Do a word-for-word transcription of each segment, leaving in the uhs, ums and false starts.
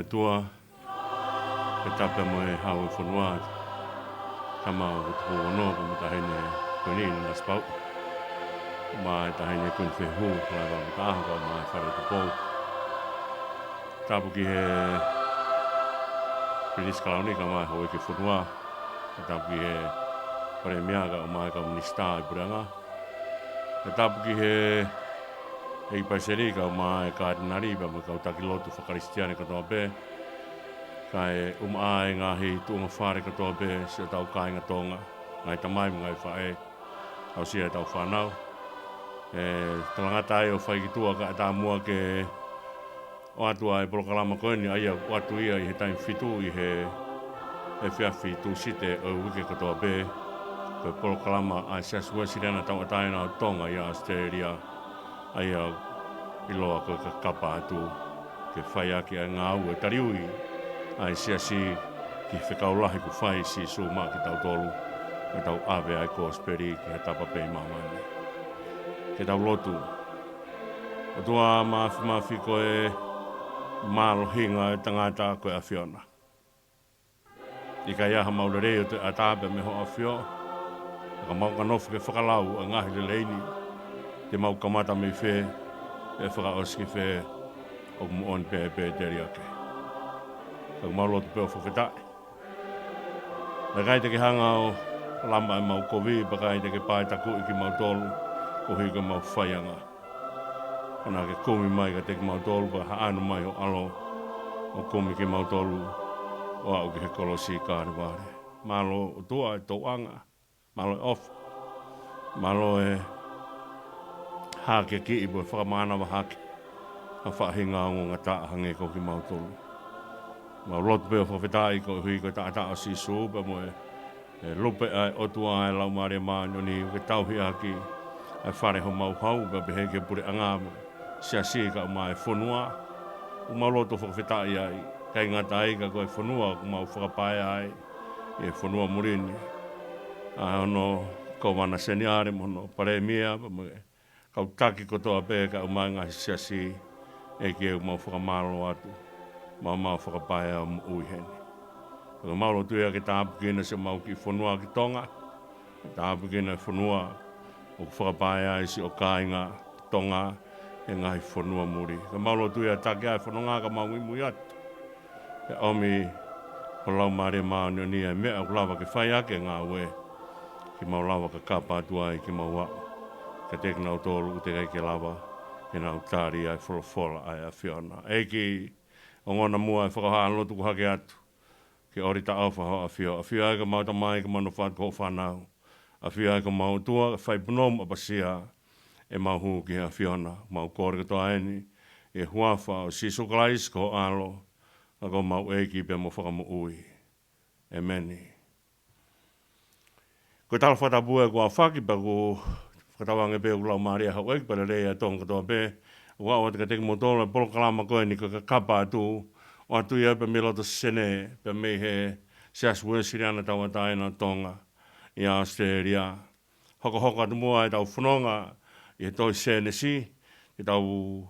ʻOtua, ke tapu mo e Hau ʻo e fonua, Tama ʻoku tupu ono, ko e Taʻahine Kuini Nanasipauʻu, mo e Taʻahine Kuini Fehuhu, Laiva mo Taʻaho, kae ʻumaʻā e Fale Tupou. Tapu ki he Pilinisi Kalauni, kae ʻumaʻā e Houʻeiki ʻo e fonua. Ke tapu ki he Palēmia, kae ʻumaʻā e kau Minisitā ʻo e Puleʻanga. Ke tapu ki he ʻEiki Palesiteni, kae ʻumaʻā e Katinali, pea mo e kau taki lotu fakakalisitiane kotoa pē. Kae ʻumaʻā e ngaahi tuʻunga fale kotoa pē, siʻotau kāinga Tonga, ngaahi tamai mo e ngaahi faʻē, aʻusia ʻetau fānau. ʻE talangata ai ʻo fai ki tuʻa kae ʻatā muʻa ke ʻoatu ʻa e polokalama ko eni, ʻa ia ʻoku ʻoatu ia ʻi he taimi fitu ʻi he efiafi Tūsite ʻo e uike kotoa pē. Ko e polokalama ʻa e Siasi Uēsiliana Tauʻatāina ʻo Tonga ʻi ʻAositelēlia, ʻa ia ʻoku ʻiloa ko e Kakapa Atu, ke fai ʻaki ʻa e ngāue taliui ʻa e Siasi ki he fekau lahi kuo fai ʻe Sīsū maʻa kitautolu, ke tau ʻave ʻa e Kosipeli ki ha tapa pē ʻi māmani. Ke tau lotu. ʻOtua Māfimafi, ko e mālohinga ʻo e tangata ko e ʻAfiona. ʻIkai ha maʻu lelei ʻo te ʻatā pē mei ho ʻAfio, ka mau ka nofo ke fakalau ʻa e ngaahi lelei ni, te mau kamata mei fē, pea fakaʻosi ki fē, ʻoku moʻoni pē pē te liake. Ka mau lotu pē ʻo fakafetaʻi. Pea ʻikai te ke hanga ʻo lama ʻemau kovi, pea ʻikai te ke paetakuʻi kimautolu, koeʻuhi ko ʻemau faianga. Ka naʻa ke kumi mai kiate kimautolu, pea haʻanu mai ho ʻAlo, ʻo kumi kimautolu, ʻo aʻu ki he kolosi Kalevale. Mālō ʻOtua e tōʻonga, mālō e ʻofa, mālō e hākeakiʻi pea mo e fakamānava hake ʻa e faʻahinga ongo ngataʻa hangē ko kimautolu. Mau lotu pē ʻo fakafetaʻi koeʻuhi ko e taʻataʻa ʻo Sīsū pea mo e, e lupe ʻa e ʻOtua ʻa e Laumālie Māʻoniʻoni, ʻoku ke tauhi ʻaki ʻa e fale homau hau, pea pehē ki he puleʻanga mo e Siasi kae ʻumaʻā e fonua. ʻOku mau lotu ʻo fakafetaʻi ai, ʻikai ngata ai ka ko e fonua ʻoku mau fakapaea ai, ʻi he fonua muli ni, ʻa hono Kōvana Seniale mo hono Palēmia, pea mo e kau taki kotoa pē kae ʻumaʻā e ngaahi siasi, ʻEiki ʻoku mau fakamālō atu, mau mau fakapaea ʻo moʻui heni. Pea mau lotu ia ke tāpuekina siʻomau kiʻi fonua ki Tonga, ke tāpuekina e fonua ʻoku fakapaea ai siʻo kāinga Tonga he ngaahi fonua muli. Ka mau lotu ia taki ʻa e fononga ka mau muimui atu. Pea ʻomi ho Laumālie Māʻoniʻoni ʻa e meʻa ʻoku lava ke fai ʻaki e ngāue, ke mau lava ke kakapa atu ai ke mau aʻu kiate kinautolu ʻoku teʻeki ai ke lava ke nau tali ʻa e folofola ʻa e ʻAfiona. ʻEiki, ongona muʻa e fakahā lotu ʻoku hake atu, ke ʻoli taʻofa ho ʻAfio. ʻAfio ai ko homau tamai, ke mau nofo atu ko hoʻo fānau. ʻAfio ai ko homau ʻOtua, ke fai punou mo ʻapasia ʻemau hū ki he ʻAfiona. Mau kole kotoa eni ʻi he huafa ʻo Sīsū Kalaisi ko ho ʻAlo, ʻa ko homau ʻEiki pea mo Fakamoʻui. ʻĒmeni. Ko e tala fakatapu ē kuo aofaki, pea ʻoku fakatauange pē ʻoku laumālie ʻa houʻeiki pea lelei ʻa Tonga kotoa pē. ʻOku ʻoatu kiate kimoutolu e polokalama ko eni ko e Kakapa Atu, ʻoatu ia pē mei loto Senē, pea mei he Siasi Uēsiliana Tauʻatāina ʻo Tonga ʻi ʻAositelēlia. Hokohoko atu muʻa ʻetau fononga ʻi he tohi Sēnesi, ke tau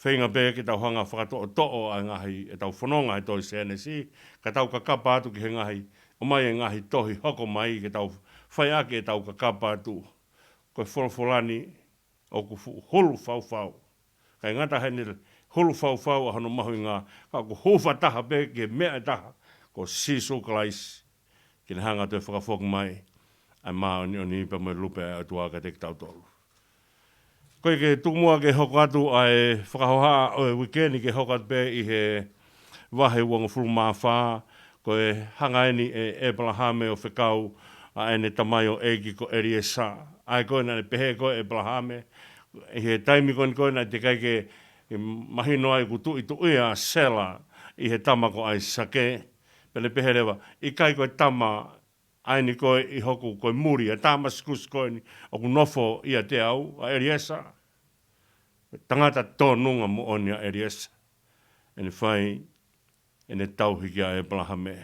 feinga pē ke tau hanga fakatoʻotoʻo ʻa e ngaahi ʻetau fononga he tohi Sēnesi, ka tau kakapa atu ki he ngaahi, ʻomai e ngaahi tohi hoko mai ke tau fai ʻaki ʻetau kakapa atu. Ko e folofola ni ʻoku fu-, hulu faufau. ʻIkai ngata heʻene hulu faufau ʻa hono mahuʻinga, ka ʻoku hūfataha pē ki he meʻa ʻe taha, ko Sīsū Kalaisi, ke ne hanga atu ʻo fakafoki mai ʻa e māʻoniʻoni pea mo e lupe ʻa e ʻOtua kiate kitautolu. Ko e ke tuku muʻa ke hoko atu ʻa e fakahohaʻa ʻo e uike ni ke hoko atu pē ʻi he vahe uangofulu mā fā, ko e hanga eni ʻe ʻĒpalahame ʻo fekau ʻa ʻene tamaioʻeiki ko ʻEliesa. ʻA ē ko ē naʻa ne pehē ko ē ʻĒpalahame, ʻi he taimi ko eni ko ē naʻe teʻeki ai ke mahino ai ʻoku tuʻituʻia ʻa Sela ʻi he tama ko ʻAisake. Pea ne pehē leva, ʻikai ko e tama ʻa eni ko ē ʻi hoku, ko e muli ʻa Tāmasikusi ko eni ʻoku nofo ʻiate au, ʻa ʻEliesa. Tangata tōnunga moʻoni ʻa ʻEliesa. ʻEne fai, ʻene tauhi kia ʻĒpalahame.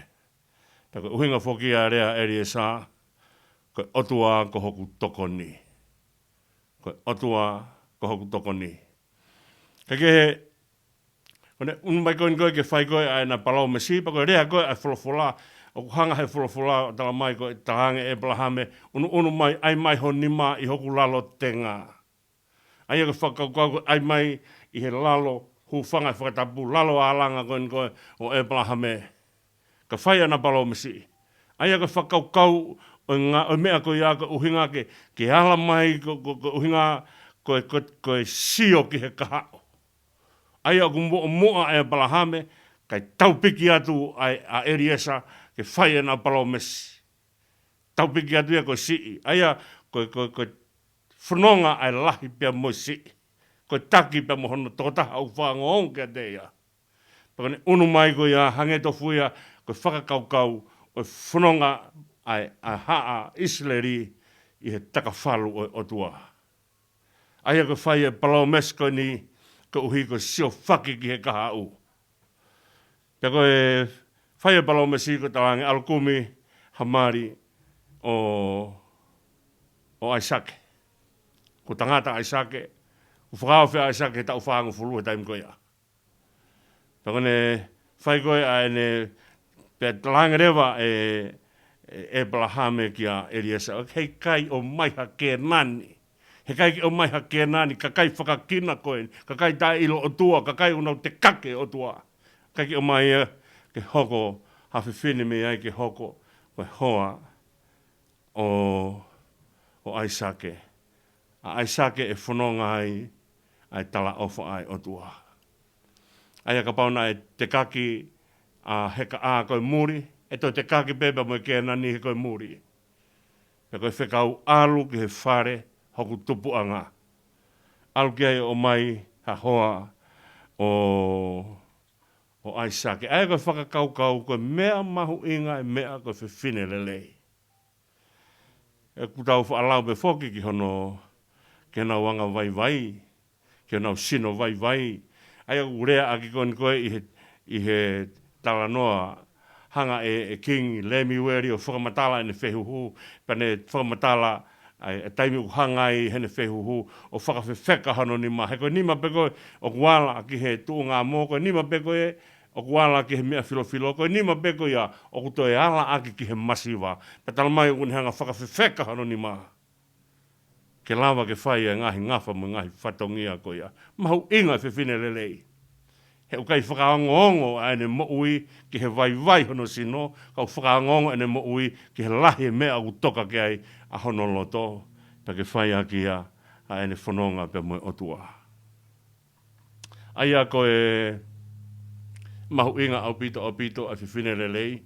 Pea ko e ʻuhinga foki ʻa e lea ʻa ʻEliesa, ko e ʻOtua ko hoku tokoni. Ko e ʻOtua ko hoku tokoni. Ka ke he Ko ʻene ʻunu mai ko eni ko ē ke fai ko ē ʻa ʻena palōmesi, pea ko e lea ko ē ʻa e folofola, ʻoku hanga he folofola ʻo tala mai ko e talaange ʻe ʻĒpalahame, ʻunuʻunu mai, ʻai mai ho nima ʻi hoku lalo tenga. ʻA ia ko e fakakaukau ko e ʻai mai ʻi he lalo, hūfanga he fakatapu, lalo alanga ko eni ko ē ʻo ʻĒpalahame. Ka fai ʻena palōmesi. ʻA ia ko e fakakaukau ʻo e ngā, ʻo e meʻa ko ia ko e ʻuhinga ke, ke ala mai ko, ko, ko e ʻuhinga ko e, ko e, ko e sio ki he kahaʻu. ʻA ia ʻoku muʻomuʻa ʻa ʻĒpalahame, kae taupiki atu ʻa, ʻa ʻEliesa ke fai ʻena palōmesi. Taupiki atu ia ko e siʻi. ʻA ia ko e, ko e, ko e fononga ʻa e lahi pea mo e siʻi. Ko e taki pea mo hono tokotaha ʻoku fakaongoongo kiate ia. Pea ko ʻene ʻunu mai ko ia hangē tofu ia ko e fakakaukau ʻo e fononga ʻa e, ʻa e haʻa ʻIsileli ʻi he takafalu ʻo e ʻOtua. ʻA ia ko e fai e palōmesi ko eni koeʻuhi ko e siofaki ki he kahaʻu. Pea ko e fai e palōmesi ko e talaange ʻalu kumi ha mali ʻo, ʻo ʻAisake. Ko e tangata ʻAisake, ko e fakaofi ʻa ʻAisake he taʻu fāngofulu he taimi ko ia. Pea ko ʻene fai ko ē ʻa ʻene, pea talaange leva ʻe, ʻe ʻĒpalahame kia ʻEliesa, ʻoku ʻikai ʻomai ha Kēnani. Heʻikai ke ʻomai ha Kēnani, kakai fakakina ko ē, kakai taʻeʻilo ʻOtua, kakai ʻoku nau tekaki ʻOtua. ʻIkai ke ʻomai ia ke hoko ha fefine mei ai ke hoko ko e hoa ʻo, ʻo ʻAisake. ʻA ʻAisake ʻe fononga ai ʻa e talaʻofa ʻa e ʻOtua. ʻA ia kapau naʻe tekaki ʻa Hekaʻā ko e muli, ʻe toe tekaki pē pea mo e Kēnani he ko e muli. Pea ko e fekau ʻalu ki he fale hoku tupuʻanga. ʻAlu ki ai ʻo ʻomai ha hoa ʻo, ʻo ʻAisake. ʻA ia ko e fakakaukau ko e meʻa mahuʻinga e meʻa ko e fefine lelei. ʻOku tau faʻa lau pē foki ki hono, ki honau anga vaivai, ki honau sino vaivai. ʻA ia ʻoku lea ʻaki ko eni ko ē ʻi he, ʻi he talanoa hanga ʻe, ʻe Kingi Lemiueli ʻo fakamatala ʻene fehuhu, pea ne fakamatala ʻa e, ʻa e taimi ʻoku hanga ai heʻene fehuhu ʻo fakafefeka hono nima. He ko e nima pē ko ē ʻoku ala ki he tuʻunga mō, ko e nima pē ko ē ʻoku ala ki he meʻa filofilo, ko e nima pē ko ia ʻoku toe ala ʻaki ki he masiva. Pea tala mai ʻoku ne hanga fakafefeka hono nima ke lava ke fai e ngaahi ngafa mo e ngaahi fatongia ko ia. Mahuʻinga e fefine lelei. He ʻoku ʻikai fakaongoongo ʻa ʻene moʻui ki he vaivai hono sino, ka ʻoku fakaongoongo ʻene moʻui ki he lahi e meʻa ʻoku toka ki ai ʻa hono loto, pea ke fai ʻaki ia ʻa ʻene fononga pea mo e ʻOtua. ʻA ia ko e mahuʻinga ʻaupito, ʻaupito ʻa e fefine lelei,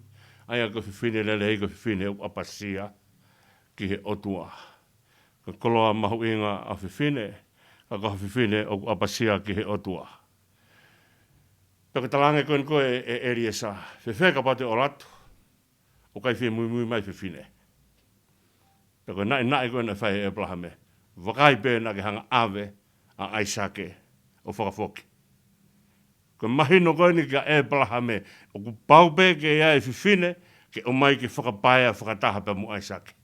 ʻa ia ko e fefine lelei, ko e fefine ʻoku ʻapasia ki he ʻOtua. Ko e koloa mahuʻinga ʻa e fefine, ka ko e fefine ʻoku ʻapasia ki he ʻOtua. Pea ko e talaange ko eni ko ē ʻe, ʻe ʻEliesa, fēfē kapau te u ʻalu atu, ʻoku ʻikai fie muimui mai fefine. Pea ko e naʻinaʻi ko ē naʻe fai ʻe ʻĒpalahame, vakai pē naʻa ke hanga ʻave ʻa ʻAisake ʻo fakafoki. Ko e mahino ko eni kia ʻĒpalahame, ʻoku pau pē ke ʻi ai e fefine ke ʻomai ke fakapaea fakataha pea mo ʻAisake.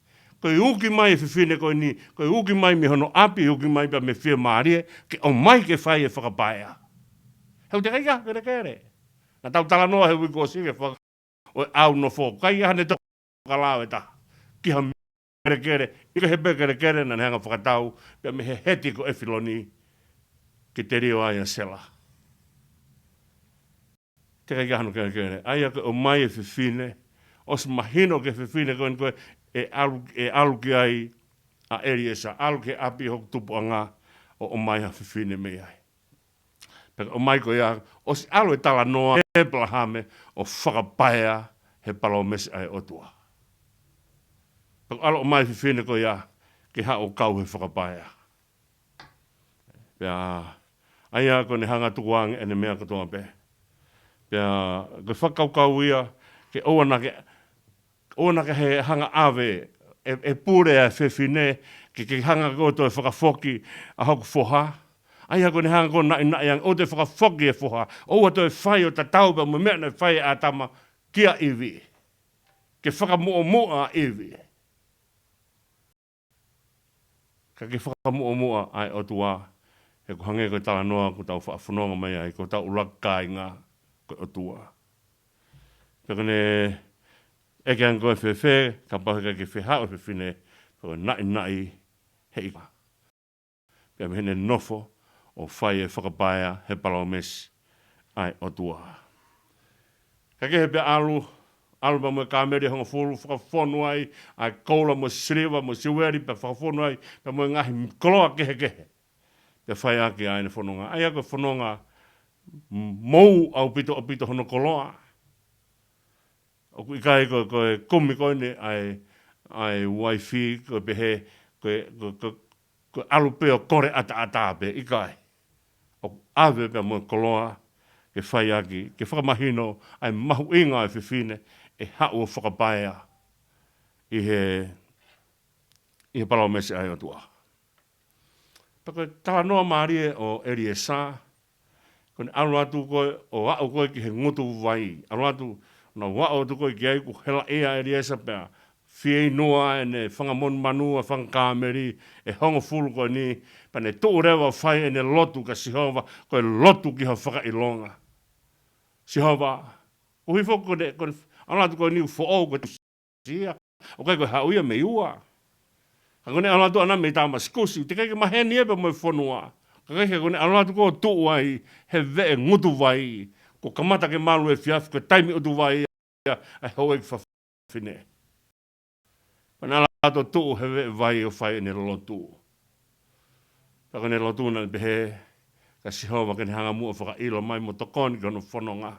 Ko e uki mai e fefine ko eni, ko e uki mai mei hono ʻapi, uki mai pea mei he fiemālie, ke ʻomai ke fai e fakapaea. He ʻoku teʻeki ai ke kelekele. Naʻa tau talanoa he uike kuo ʻosi ki he faka- ʻo e ʻau nofo, ʻikai ha ne toka lao ʻe taha ki ha kelekele, ʻikai ke pē kelekele naʻa ne hanga fakatau pea mei he heti ko ʻEfiloni ke telio ai ʻa Sela. Teʻeki ai ke hano kelekele. ʻA ia ko e ʻomai e fefine, ʻosi mahino ki he fefine ko eni ko ē ʻe ʻalu, ʻe ʻalu ki ai ʻa ʻEliesa, ʻalu ki he ʻapi hoku tupuʻanga ʻo ʻomai ha fefine mei ai. Pea ʻomai ko ia, ʻosi ʻalu e talanoa ʻa ʻĒpalahame ʻo fakapaea he palōmesi ʻa e ʻOtua. Pea ʻalu ʻomai e fefine ko ia ke haʻu ʻo kau he fakapaea. Pea, ʻa ia ko ʻene hanga tukuange ʻene meʻa kotoa pē. Pea, ko e fakakaukau ia, ke ʻoua naʻa ke ʻoua naʻa ke hanga ʻave, ʻe, ʻe pule ʻa e fefine, ke, ke hanga koe ʻo toe fakafoki ʻa hoku foha. ʻA ia ko ʻene hanga ko ē ʻo naʻinaʻi ange, ʻoua toe fakafoki e foha. ʻOua toe fai ʻo tatau pea mo e meʻa naʻe fai ʻe ʻĀtama kia ʻIvi. Ke fakamuʻomuʻa ʻa ʻIvi. Ka ke fakamuʻomuʻa ʻa e ʻOtua ʻoku hangē ko e talanoa ʻoku tau faʻa fononga mai ai, ko hotau ʻuluaki kāinga ko e ʻOtua. Pea ko ʻene ʻeke ange ko e fēfē, kapau he ʻikai ke fie haʻu e fefine, pea ko e naʻinaʻi he ʻikai. Pea mei heʻene nofo ʻo fai e fakapaea he palōmesi ʻa e ʻOtua. Kae kehe pea ʻalu, ʻalu pea mo e kāmeli ʻe hongofulu, fakafonu ai ʻa e koula mo e siliva mo e siueli, pea fakafonu ai pea mo e ngaahi koloa kehekehe. Pea fai ʻaki ʻa ʻene fononga. ʻA ia ko e fononga mou ʻaupito ʻaupito hono koloa. ʻOku ʻikai ko, ko e kumi ko eni ʻa e, ʻa e uaifi, ko e pehē, ko e, ko, ko, ko e ʻalu pē ʻo kole ʻataʻatā pē, ʻikai. ʻOku ʻave pea mo e koloa ke fai ʻaki, ke fakamahino ʻa e mahuʻinga ʻo e fefine ʻe haʻu ʻo fakapaea ʻi he, ʻi he palōmesi ʻa e ʻOtua. Pea ko e talanoa mālie ʻo ʻEliesa, ko ʻene ʻalu atu ko ē ʻo aʻu ko ē ki he ngutu vai. ʻAlu atu, naʻe aʻu atu ko ē ki ai kuo helaʻia ʻa ʻEliesa pea fieinua ʻene fanga monumanu ʻa e fanga kāmeli ʻe hongofulu ko eni, pea ne tuʻu leva ʻo fai ʻene lotu kia Sihova, ko e lotu ki ha fakaʻilonga. Sihova, ʻuhi foki ko ʻene, ko ʻene ʻalu atu ko eni foʻou ko e ia. ʻOku ʻikai ko e haʻu ia mei ua. Ka ko ʻene ʻalu atu ʻana mei Tāmasikusi, teʻeki ke maheni ia pea mo e fonua. Ka ʻikai ke ko ʻene ʻalu atu ko ē ʻo tuʻu ai he veʻe ngutu vai, kuo kamata ke malu efiafi, ko e taimi ʻutu vai ia ʻa e houʻeiki fafine. Pea naʻe ʻalu atu ʻo tuʻu he veʻe vai ʻo fai ʻene lotu. Pea ko ʻene lotu naʻe pehē, ka Sihova ke ne hanga muʻa ʻo fakaʻilo mai mo tokoni ki hono fononga.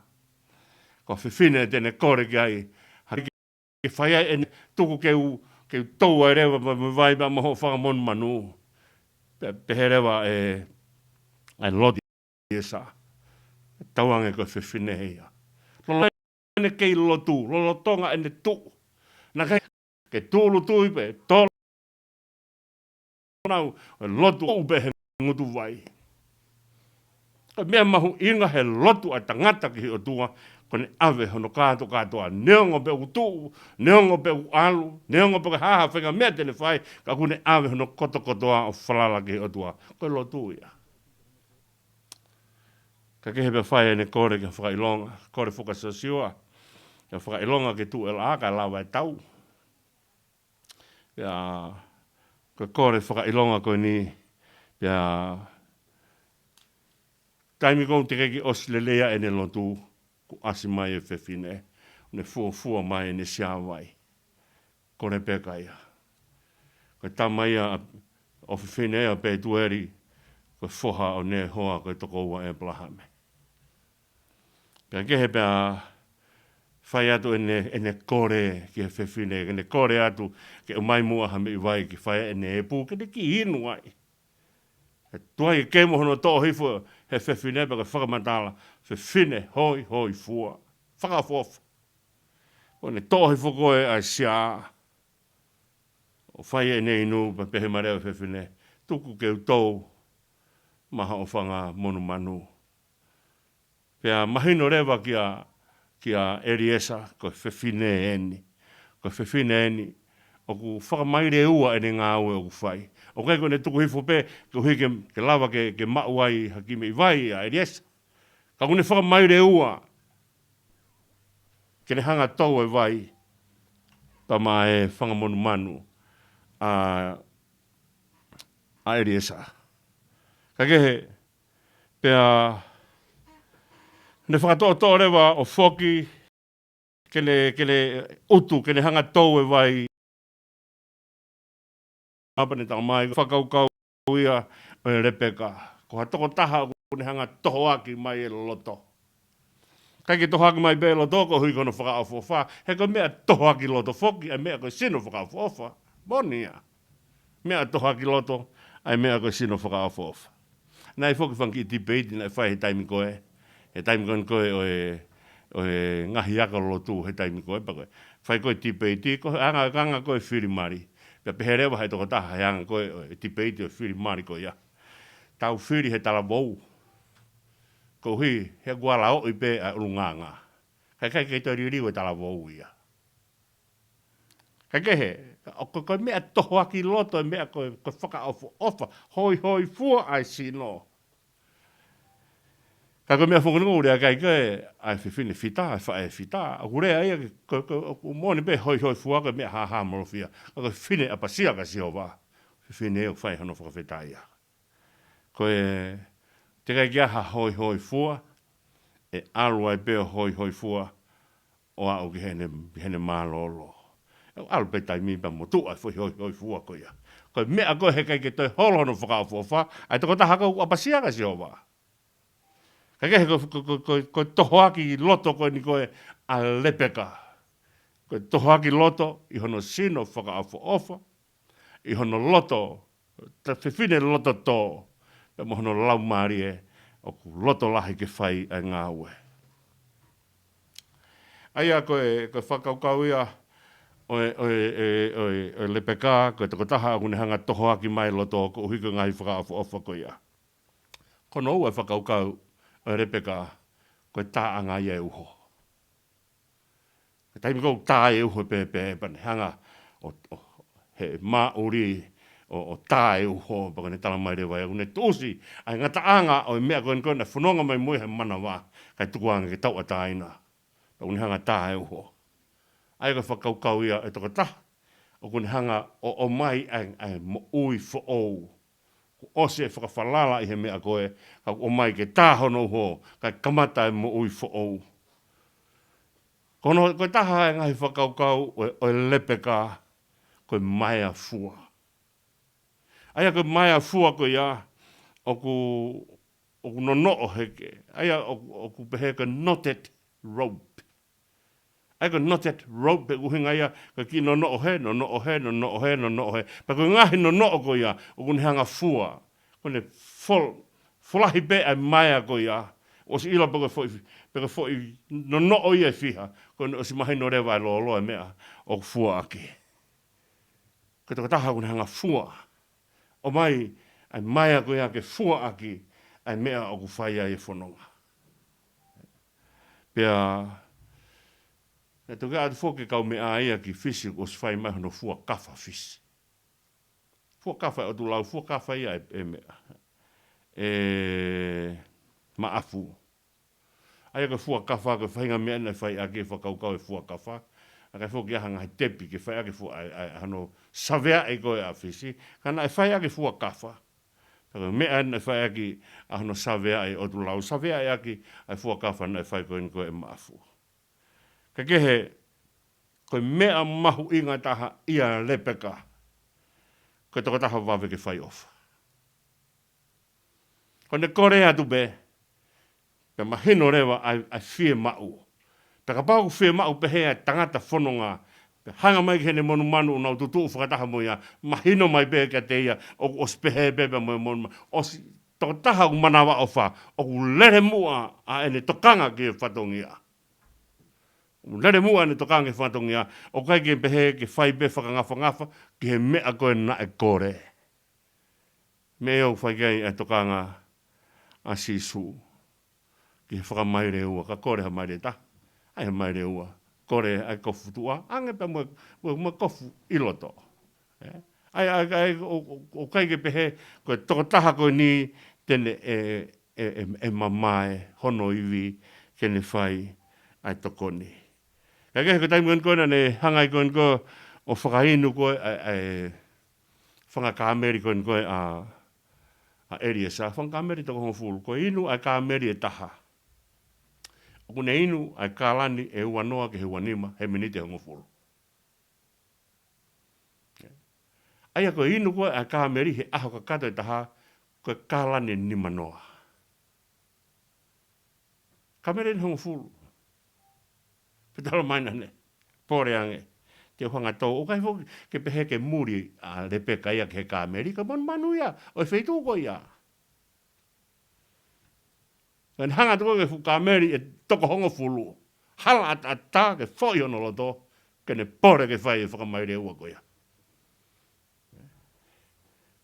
Ko e fefine te ne kole ki ai, ha ke fai ai ʻene tuku ke u, ke u tou ai leva mo e vai pea mo hoʻo fanga monumanu. Pe, pehē leva ʻe, ʻe lotu ʻa ʻEliesa. Tauange ko e fefine ia. Lolotonga ʻene kei lotu, lolotonga ʻene tuʻu. Naʻe ʻikai ke tūʻulutui pē, tō nau, ʻo lotu ʻo pē he ngutu vai. Ko e meʻa mahuʻinga he lotu ʻa e tangata ki he ʻOtua, ko ʻene ʻave hono kātokātoa, neongo pē ʻoku tuʻu, neongo pē ʻoku ʻalu, neongo pē ko e hā ha faʻahinga meʻa te ne fai, ka ʻoku ne ʻave hono kotokotoa ʻo falala ki he ʻOtua. Ko e lotu ia. Kae kehe pea fai ʻene kole ki ha fakaʻilonga, kole foki ʻa Siosiua ki ha fakaʻilonga ke tuʻu ʻe laʻā kae lava e tau. Pea ko e kole fakaʻilonga ko eni, pea taimi ko ē teʻeki ke ʻosi lelei ai ʻene lotu, kuo ʻasi mai e fefine, ʻo ne fuofua mai ʻene siavai. Ko Lepeka ia. Ko e tama ia ʻo e fefine ia ʻo Petueli, ko e foha ʻo Nehoa, ko e tokoua ʻo ʻĒpalahame. Pea kehe pea fai atu ʻene, ʻene kole ki he fefine, ʻene kole atu ke ʻomai muʻa ha meʻi vai ke fai ʻene epū, ke ne kiʻi inu ai. He tuai ke mo hono toʻo hifo he fefine pea ko e fakamatala, fefine hoihoifua. Fakaʻofoʻofa. ʻO ne toʻo hifo ko ē ʻa e sia, ʻo fai ʻene inu pea pehē mai leva e fefine, tuku ke u tou maʻa hoʻo fanga monumanu. Pea mahino leva kia, kia ʻEliesa, ko e fefine eni. Ko e fefine eni, ʻoku fakamaileua ʻene ngāue ʻoku fai. ʻOku ʻikai ko ʻene tuku hifo pē, koeʻuhi ke, ke lava ke, ke maʻu ai ha kiʻi meʻi vai ʻa ʻEliesa. Ka ʻoku ne fakamaileua ke ne hanga ʻo tou e vai pea maʻa e fanga monumanu ʻa, ʻa ʻEliesa. Kae kehe, pea ne fakatoʻotoʻo leva ʻo foki ke ne, ke ne ʻutu, ke ne hanga ʻo tou e vai. Pea ne talamai, fakakaukau ia ʻo Lepeka, ko ha tokotaha ʻoku ne hanga ʻo tohoaki mai e loto. ʻIkai ke tohoaki mai pē loto koeʻuhi ko hono fakaʻofoʻofa, he ko e meʻa tohoaki loto foki ʻa e meʻa ko e sino fakaʻofoʻofa. Moʻoni ia. Meʻa tohoaki loto ʻa e meʻa ko e sino fakaʻofoʻofa. Naʻe foki fanga kiʻi tipeiti naʻe fai he taimi ko ē. He taimi ko ē ko ē ʻo e, ʻo e ngaahi ako lotu he taimi ko ē pea ko e fai ko ē tipeiti, ko e anga, anga ko ē fili mali. Pea pehē leva ʻe he tokotaha he anga ko ē ʻo e tipeiti ʻo e fili mali ko ia, tau fili he talavou. Koeʻuhi he ʻoku ala ʻoi pē ʻa e ʻulungaanga. Kae ʻikai ke toe liliu e talavou ia. Kae kehe, ʻo ko, ko e meʻa tohoaki loto, e meʻa ko e, ko e fakaʻofoʻofa, hoihoifua ʻa e sino. Pea ko e meʻa foki ʻoku lea ki ai ko e ʻa e fefine Fita, ʻa e faʻē Fita. ʻOku lea ia ke, ko, ko, ʻoku moʻoni pē hoihoifua ko e meʻa hāhāmolofia. Ka ko e fefine ʻapasia kia Sihova. Fefine ʻoku fai hono fakafetaʻia. Ko e teʻeki ai ke ʻi ai ha hoihoifua, ʻe ʻalu ai pē ʻo hoihoifua, ʻo aʻu ki heʻene, ki heʻene mālōlō. ʻE ʻalu pē taimi pea mo tuʻu ʻa e foʻi hoihoifua ko ia. Ko e meʻa ko ē heʻikai ke toe holo hono fakaʻofoʻofa, ʻa e tokotaha ko ē ʻoku ʻapasia kia Sihova. Ka kehe ko, ko, ko, ko, ko e tohoaki loto ko eni ko ē ʻa Lepeka. Ko e tohoaki loto ʻi hono sino fakaʻofoʻofa, ʻi hono loto, ta fefine loto tō, pea mo hono laumālie ʻoku loto lahi ke fai ʻa e ngāue. ʻA ia ko e, ko e fakakaukau ia ʻo e, ʻo e, ʻo e, ʻo e, ʻo e Lepeka, ko e tokotaha ʻoku ne hanga tohoaki mai loto koeʻuhi ko e ngaahi fakaʻofoʻofa ko ia. Ko hono ua e fakakaukau ʻo e Lepeka, ko e taʻanga ia e uho. Ko e taimi ko ē ʻoku tā e uho pē, pea ne hanga ʻo, ʻo, he maʻuli ʻo, ʻo tā e uho, pea ko ʻene tala mai leva ia, ʻoku ne tuʻusi ʻa e ngataʻanga ʻo e meʻa ko eni ko ē naʻe fononga mai mo ia he manava, kae tuku ange ke tauʻatāina. Pea ʻoku ne hanga tā e uho. ʻA ia ko e fakakaukau ia e tokotaha ʻoku ne hanga ʻo, ʻomai ʻa e, ʻa e moʻui foʻou. Kuo ʻosi e fakafalala ʻi he meʻa ko ē, ka ʻoku ʻomai ke tā hono uho, kae kamata e moʻui foʻou. Ko hono, ko e taha e ngaahi fakakaukau ʻo e, ʻo e Lepeka, ko e maea fua. ʻA ia ko e maea fua ko ia, ʻoku, ʻoku nonoʻo hake. ʻA ia ʻoku, ʻoku pehē ko e knotted rope. ʻA ia ko e knotted rope, ʻuhinga ia, ko e kiʻi nonoʻo hē, nonoʻo hē, nonoʻo hē, nonoʻo hē. Pea ko e ngaahi nonoʻo ko ia, ʻoku ne hanga fua. Ko ʻene fol-, folahi pē ʻa e maea ko ia, ʻosi ʻilo pe ko e foʻi, pe ko e foʻi nonoʻo ia ʻe fiha, ko ʻene ʻosi mahino leva e lōloa e meʻa ʻoku fua ʻaki. Ko e tokotaha ʻoku ne hanga fua. ʻOmai ʻa e maea ko ia ke fua ʻaki ʻa e meʻa ʻoku fai ai e fononga. Pea, naʻe toki ʻatu foki e kau meʻa ia ki Fisi, kuo ʻosi fai mai hono fua kafa Fisi. Fua kafa e ʻotu lau, fua kafa ia e, e meʻa. E maʻafu. ʻA ia ko e fua kafa, ko e faʻahinga meʻa naʻe fai ʻaki e fakakaukau e fua kafa. ʻA ia ʻikai foki ʻi ai ha ngaahi tepi ke fai ʻaki e fua, ʻa e, ʻa e, ʻa hono saveaʻi ko ē ʻa Fisi. Ka naʻe fai ʻaki e fua kafa. Ka ko e meʻa naʻe fai ʻaki ʻa hono saveaʻi ʻotu lau, saveaʻi ʻaki ʻa e fua kafa naʻe fai ko eni ko e maʻafu. Ka kehe, ko e meʻa mahuʻinga taha ʻia Lepeka, ko e tokotaha vave ke fai ʻofa. Ko ʻene kole atu pē, pea mahino leva ʻa e, ʻa e fiemaʻu. Pea kapau ʻoku fiemaʻu pehē ʻa e tangata fononga, pea hanga mai ki heʻene monumanu ʻo nau tutuʻu fakataha mo ia, mahino mai pē kiate ia, ʻoku ʻosi pehē pē pea mo e monumanu. ʻOsi tokotaha ʻoku manavaʻofa, ʻoku lele muʻa ʻa ʻene tokanga ki he fatongia. ʻOku lele muʻa ʻene tokanga ki he fatongia, ʻoku ʻikai ke pehē ke fai pē fakangafangafa ki he meʻa ko ē naʻe kole. Meʻa ia ʻoku fai ki ai e tokanga ʻa Sīsū ki he fakamaileua, ka kole ha maile ʻe taha, ʻai ha maile ʻe ua, kole ʻa e kofu tuʻa, ʻange pē mo, mo, mo e kofu ʻi loto. Ē? ʻA ia, ʻa ia, ʻa ia, ʻo, ʻo, ʻoku ʻikai ke pehē, ko e tokotaha ko eni te ne ʻe, ʻe, ʻe, ʻe mamae hono ivi ke ne fai ʻa e tokoni. Ka kehe ko e taimi ko eni ko ē naʻa ne hanga ai ko eni ko ē ʻo fakainu ko ē ʻa e, ʻa e fanga kāmeli ko eni ko ē ʻa, ʻa ʻEliesa, fanga kāmeli toko hongofulu, ko e inu ʻa e kāmeli ʻe taha, ʻoku ne inu ʻa e kālani ʻe uanoa ki he uanima he miniti ʻe hongofulu. ʻA ia ko e inu ko ē ʻa e kāmeli he ʻaho kakato ʻe taha, ko e kālani ʻe nimanoa. Kāmeli ʻe hongofulu. Pea tala mai naʻa ne pole ange, te u hanga ʻo tō, ʻoku ʻikai foki ke pehē ke muli ʻa Lepeka ia ki he kāmeli, ka monumanu ia ʻo e feituʻu ko ia. Ka ne hanga atu ko ē ki he fuʻu kāmeli ʻe toko hongofulu. Hala ʻataʻatā ke foʻi hono loto, ke ne pole ke fai e fakamaileua ko ia.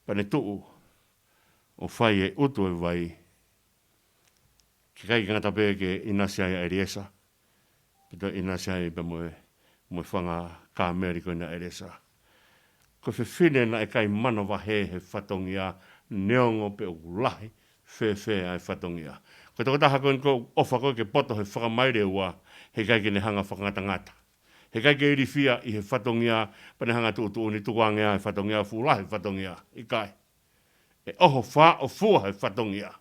Pea ne tuʻu ʻo fai e utu e vai. Ke ʻikai ke ngata pē ke ʻinasi ai ʻa ʻEliesa, pea toe ʻinasi ai pē mo e, mo e fanga kāmeli ko ena ʻa ʻEliesa. Ko e fefine naʻe ʻikai manavahē he fatongia, neongo pe ʻoku lahi fēfē ʻa e fatongia. Ko e tokotaha ko eni ʻoku ʻofa ko ē ke poto he fakamaile ua, heʻikai ke ne hanga fakangatangata. Heʻikai ke ilifia ʻi he fatongia, pea ne hanga tuʻutuʻuni tukuange ʻa e fatongia, fuʻu lahi e fatongia. ʻIkai. ʻE ʻoho fā ʻo fua he fatongia.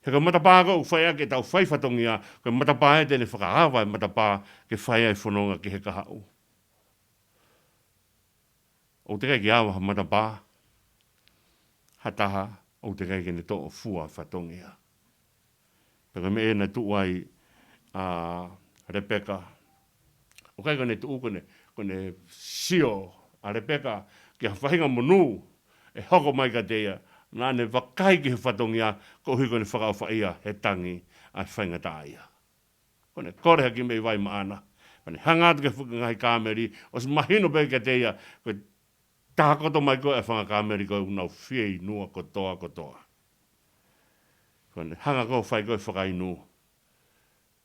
He ko e matapā ko ē ʻoku fai ʻaki ʻetau fai fatongia, ko e matapā ē te ne fakaava e matapā ke fai ai fononga ki he kahaʻu. ʻOku teʻeki ke ava ha matapā ha taha ʻoku teʻeki ke ne toʻo fua fatongia. Pea ko e meʻa ē naʻe tuʻu ai ʻa Lepeka. ʻOku ʻikai ko ʻene tuʻu, ko ʻene, ko ʻene sio ʻa Lepeka ki ha faʻahinga monū ʻe hoko mai kiate ia, naʻa ne vakai ki he fatongia koeʻuhi ko ʻene fakaʻofaʻia he tangi ʻa e faingataʻaʻia. Ko ʻene kole ha kiʻi meʻi vai maʻana. Pea ne hanga atu ki he fuʻu ngaahi kāmeli, ʻosi mahino pē kiate ia, ko e takoto mai ko ē ʻa e fanga kāmeli ko ē ʻoku nau fieinua kotoa kotoa. Ko ʻene hanga ko ē ʻo fai ko ē fakainu.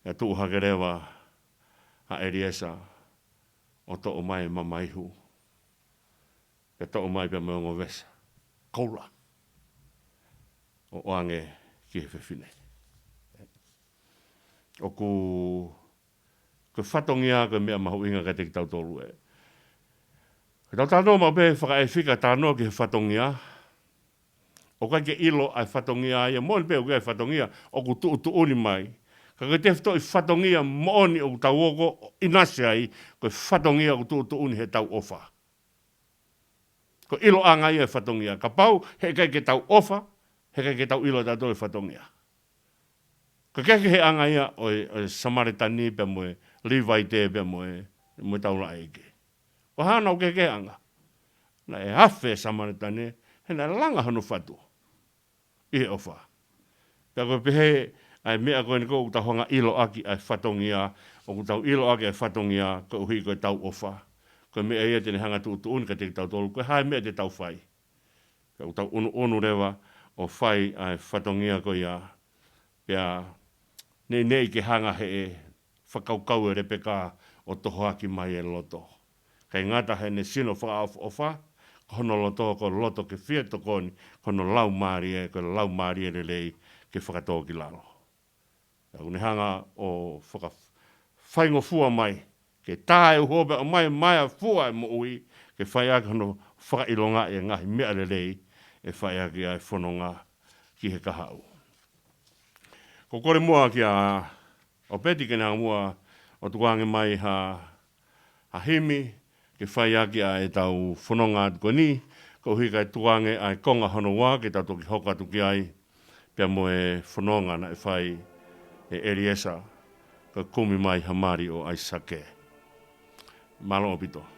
Pea tuʻu hake leva ʻa ʻEliesa ʻo toʻo mai e mama ihu. Pea toʻo mai pea mo e ongo vesa koula ʻo ʻoange ki he fefine. ʻOku, ko e fatongia ko e meʻa mahuʻinga kiate kitautolu ē. Ko ʻetau talanoa maʻu pē fakaʻefika talanoa ki he fatongia. ʻOku ʻikai ke ʻilo ʻa e fatongia ia, moʻoni pē ʻoku ʻi ai e fatongia ʻoku tuʻutuʻuni mai. Ka ko e tefitoʻi fatongia moʻoni ʻoku tau ō ko ē ʻo ʻinasi ai, ko e fatongia ʻoku tuʻutuʻuni heʻetau ʻofa. Ko e ʻiloʻanga ia e fatongia. Kapau heʻikai ke tau ʻofa, heʻikai ke tau ʻilo ʻe tautolu e fatongia. Ko e kehekeheʻanga ia ʻo e, ʻo e Samalitani pea mo e Līvaite pea mo e, mo e taulaʻeiki. Ko e hā hona kehekeheʻanga? Naʻe afe e Samalitani, he naʻe langa hono fatu ʻi he ʻofa. Pea ko e pehē ʻa e meʻa ko eni ko ē ʻoku tau hanga ʻiloʻaki ʻa e fatongia, ʻoku tau ʻiloʻaki ʻa e fatongia koeʻuhi ko ʻetau ʻofa. Ko e meʻa ia te ne hanga tuʻutuʻuni kiate kitautolu, ko e hā e meʻa te tau fai. Pea ʻoku tau ʻunuʻunu leva ʻo fai ʻa e fatongia ko ia. Pea neʻineʻi ke hanga heʻe fakakaukau ʻe Lepeka ʻo tohoaki mai e loto. ʻIkai ngata heʻene sino fakaʻofoʻofa, ko hono loto, ko e loto ke fie tokoni, ko hono laumālie, ko e laumālie lelei ke fakatō ki lalo. Pea ʻoku ne hanga ʻo fakafaingofua mai, ke tā e uho pea ʻomai mai ʻa e fua e moʻui, ke fai ʻaki hono fakaʻilongaʻi e ngaahi meʻa lelei ʻe fai ʻaki ʻa e fononga ki he kahaʻu. Ko e kole muʻa kia ʻOpeti ke ne hanga muʻa ʻo tukuange mai ha, ha himi, ke fai ʻaki ʻa ʻetau fononga atu ko eni, koeʻuhi kae tukuange ʻa e konga hono ua, ke tau toki hoko atu ki ai, pea mo e fononga naʻe fai ʻe ʻEliesa, ko e Kumi Mai ha Mali ʻo ʻAisake. Mālō ʻaupito.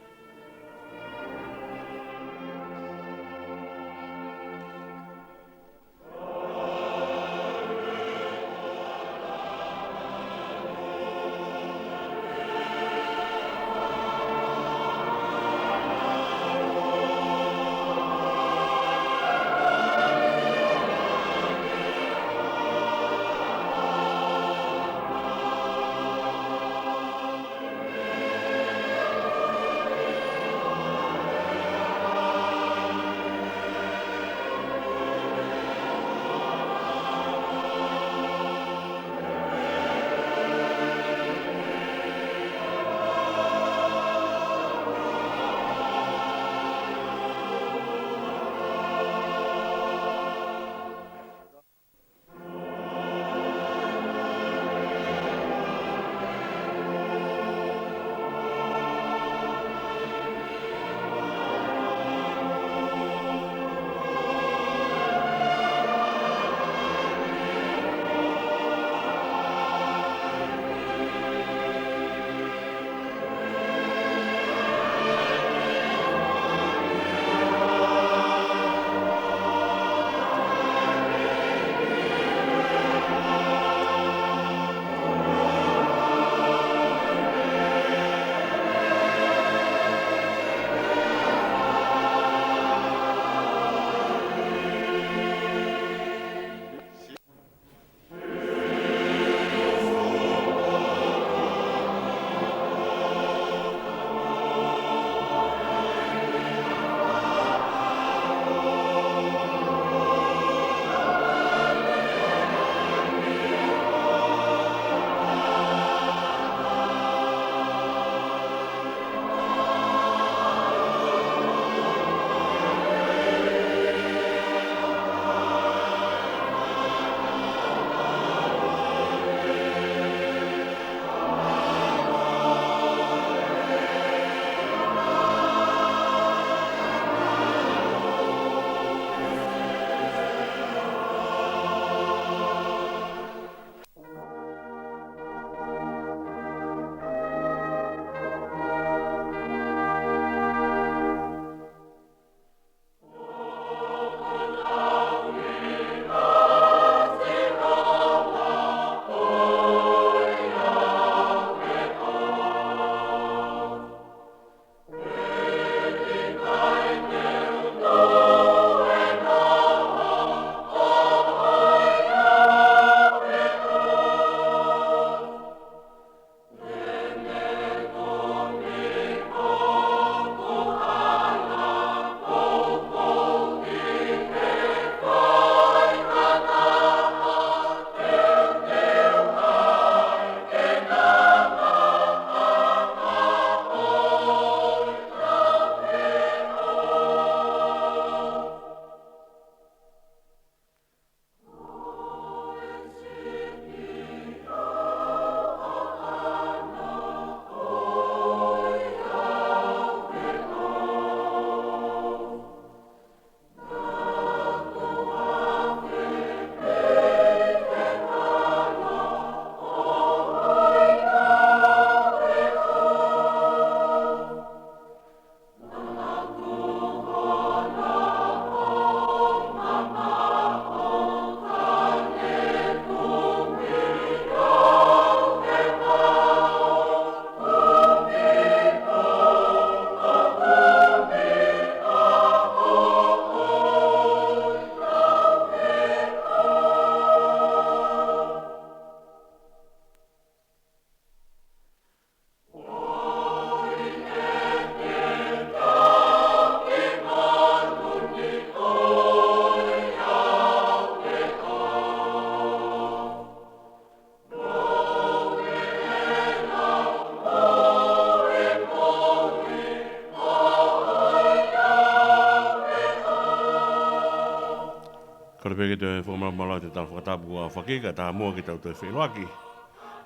Mālō ʻetau fakatapu kuo fakahoko, ka ta muʻa ke tau toe feʻiloaki.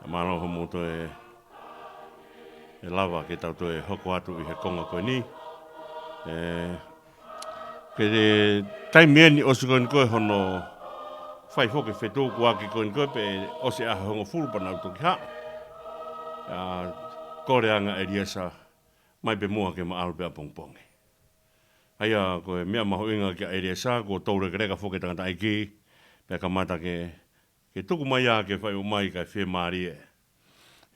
Mālō hoʻomou toe ʻe lava ke tau toe hoko atu ʻi he konga ko eni. ʻE, ke te taimi eni ʻosi ko eni ko e hono fai foki fetukuaki ko eni ko e pē ʻosi ʻaho hongofulu pea nau toki haʻu. ʻA, kole ange ʻEliesa, mai pē muʻa ke ma ʻalu pē ʻapongipongi. ʻA ia ko e meʻa mahuʻinga kia ʻEliesa, kuo toulekeleka foki e tangataʻeiki, pea kamata ke, ke tuku mai ia ke fai ʻo mai kae fiemālie.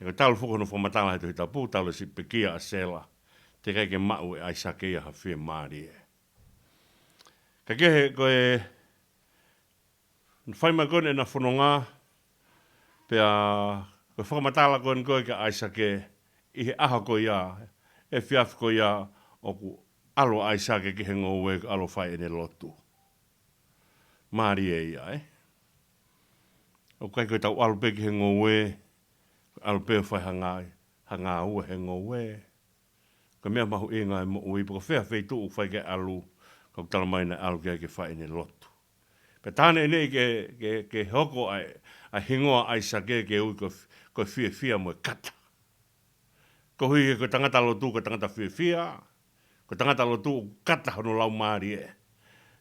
ʻE ko e talu foki hono fakamatala he Tohi Tapu, talu e siʻi pekia ʻa Sela, teʻeki ai ke maʻu ʻe ʻAisake ia ha fiemālie. Ka kehe ko e fai mai ko eni ʻena fononga, pea ko e fakamatala ko eni ko e kia ʻAisake, ʻi he ʻaho ko ia, efiafi ko ia, ʻoku ʻalu ʻa ʻAisake ki he ngoue, ʻalu ʻo fai ʻene lotu. Mālie ia, ē? ʻOku ʻikai ko ʻetau ʻalu pē ki he ngoue, ʻalu pē ʻo fai ha ngā-, ha ngāue he ngoue. Ko e meʻa mahuʻinga e moʻui, pe ko fē feituʻu ʻoku fai ki ai e ʻalu, ka ʻoku tala mai naʻe ʻalu ki ai ke fai ʻene lotu. Pea tā neʻineʻi ke, ke, ke hoko ai ʻa e hingoa ʻAisake ke ui ko, ko e fiefia mo e kata. Koeʻuhi ko e tangata lotu, ko e tangata fiefia, ko e tangata lotu ʻoku kata hono laumālie.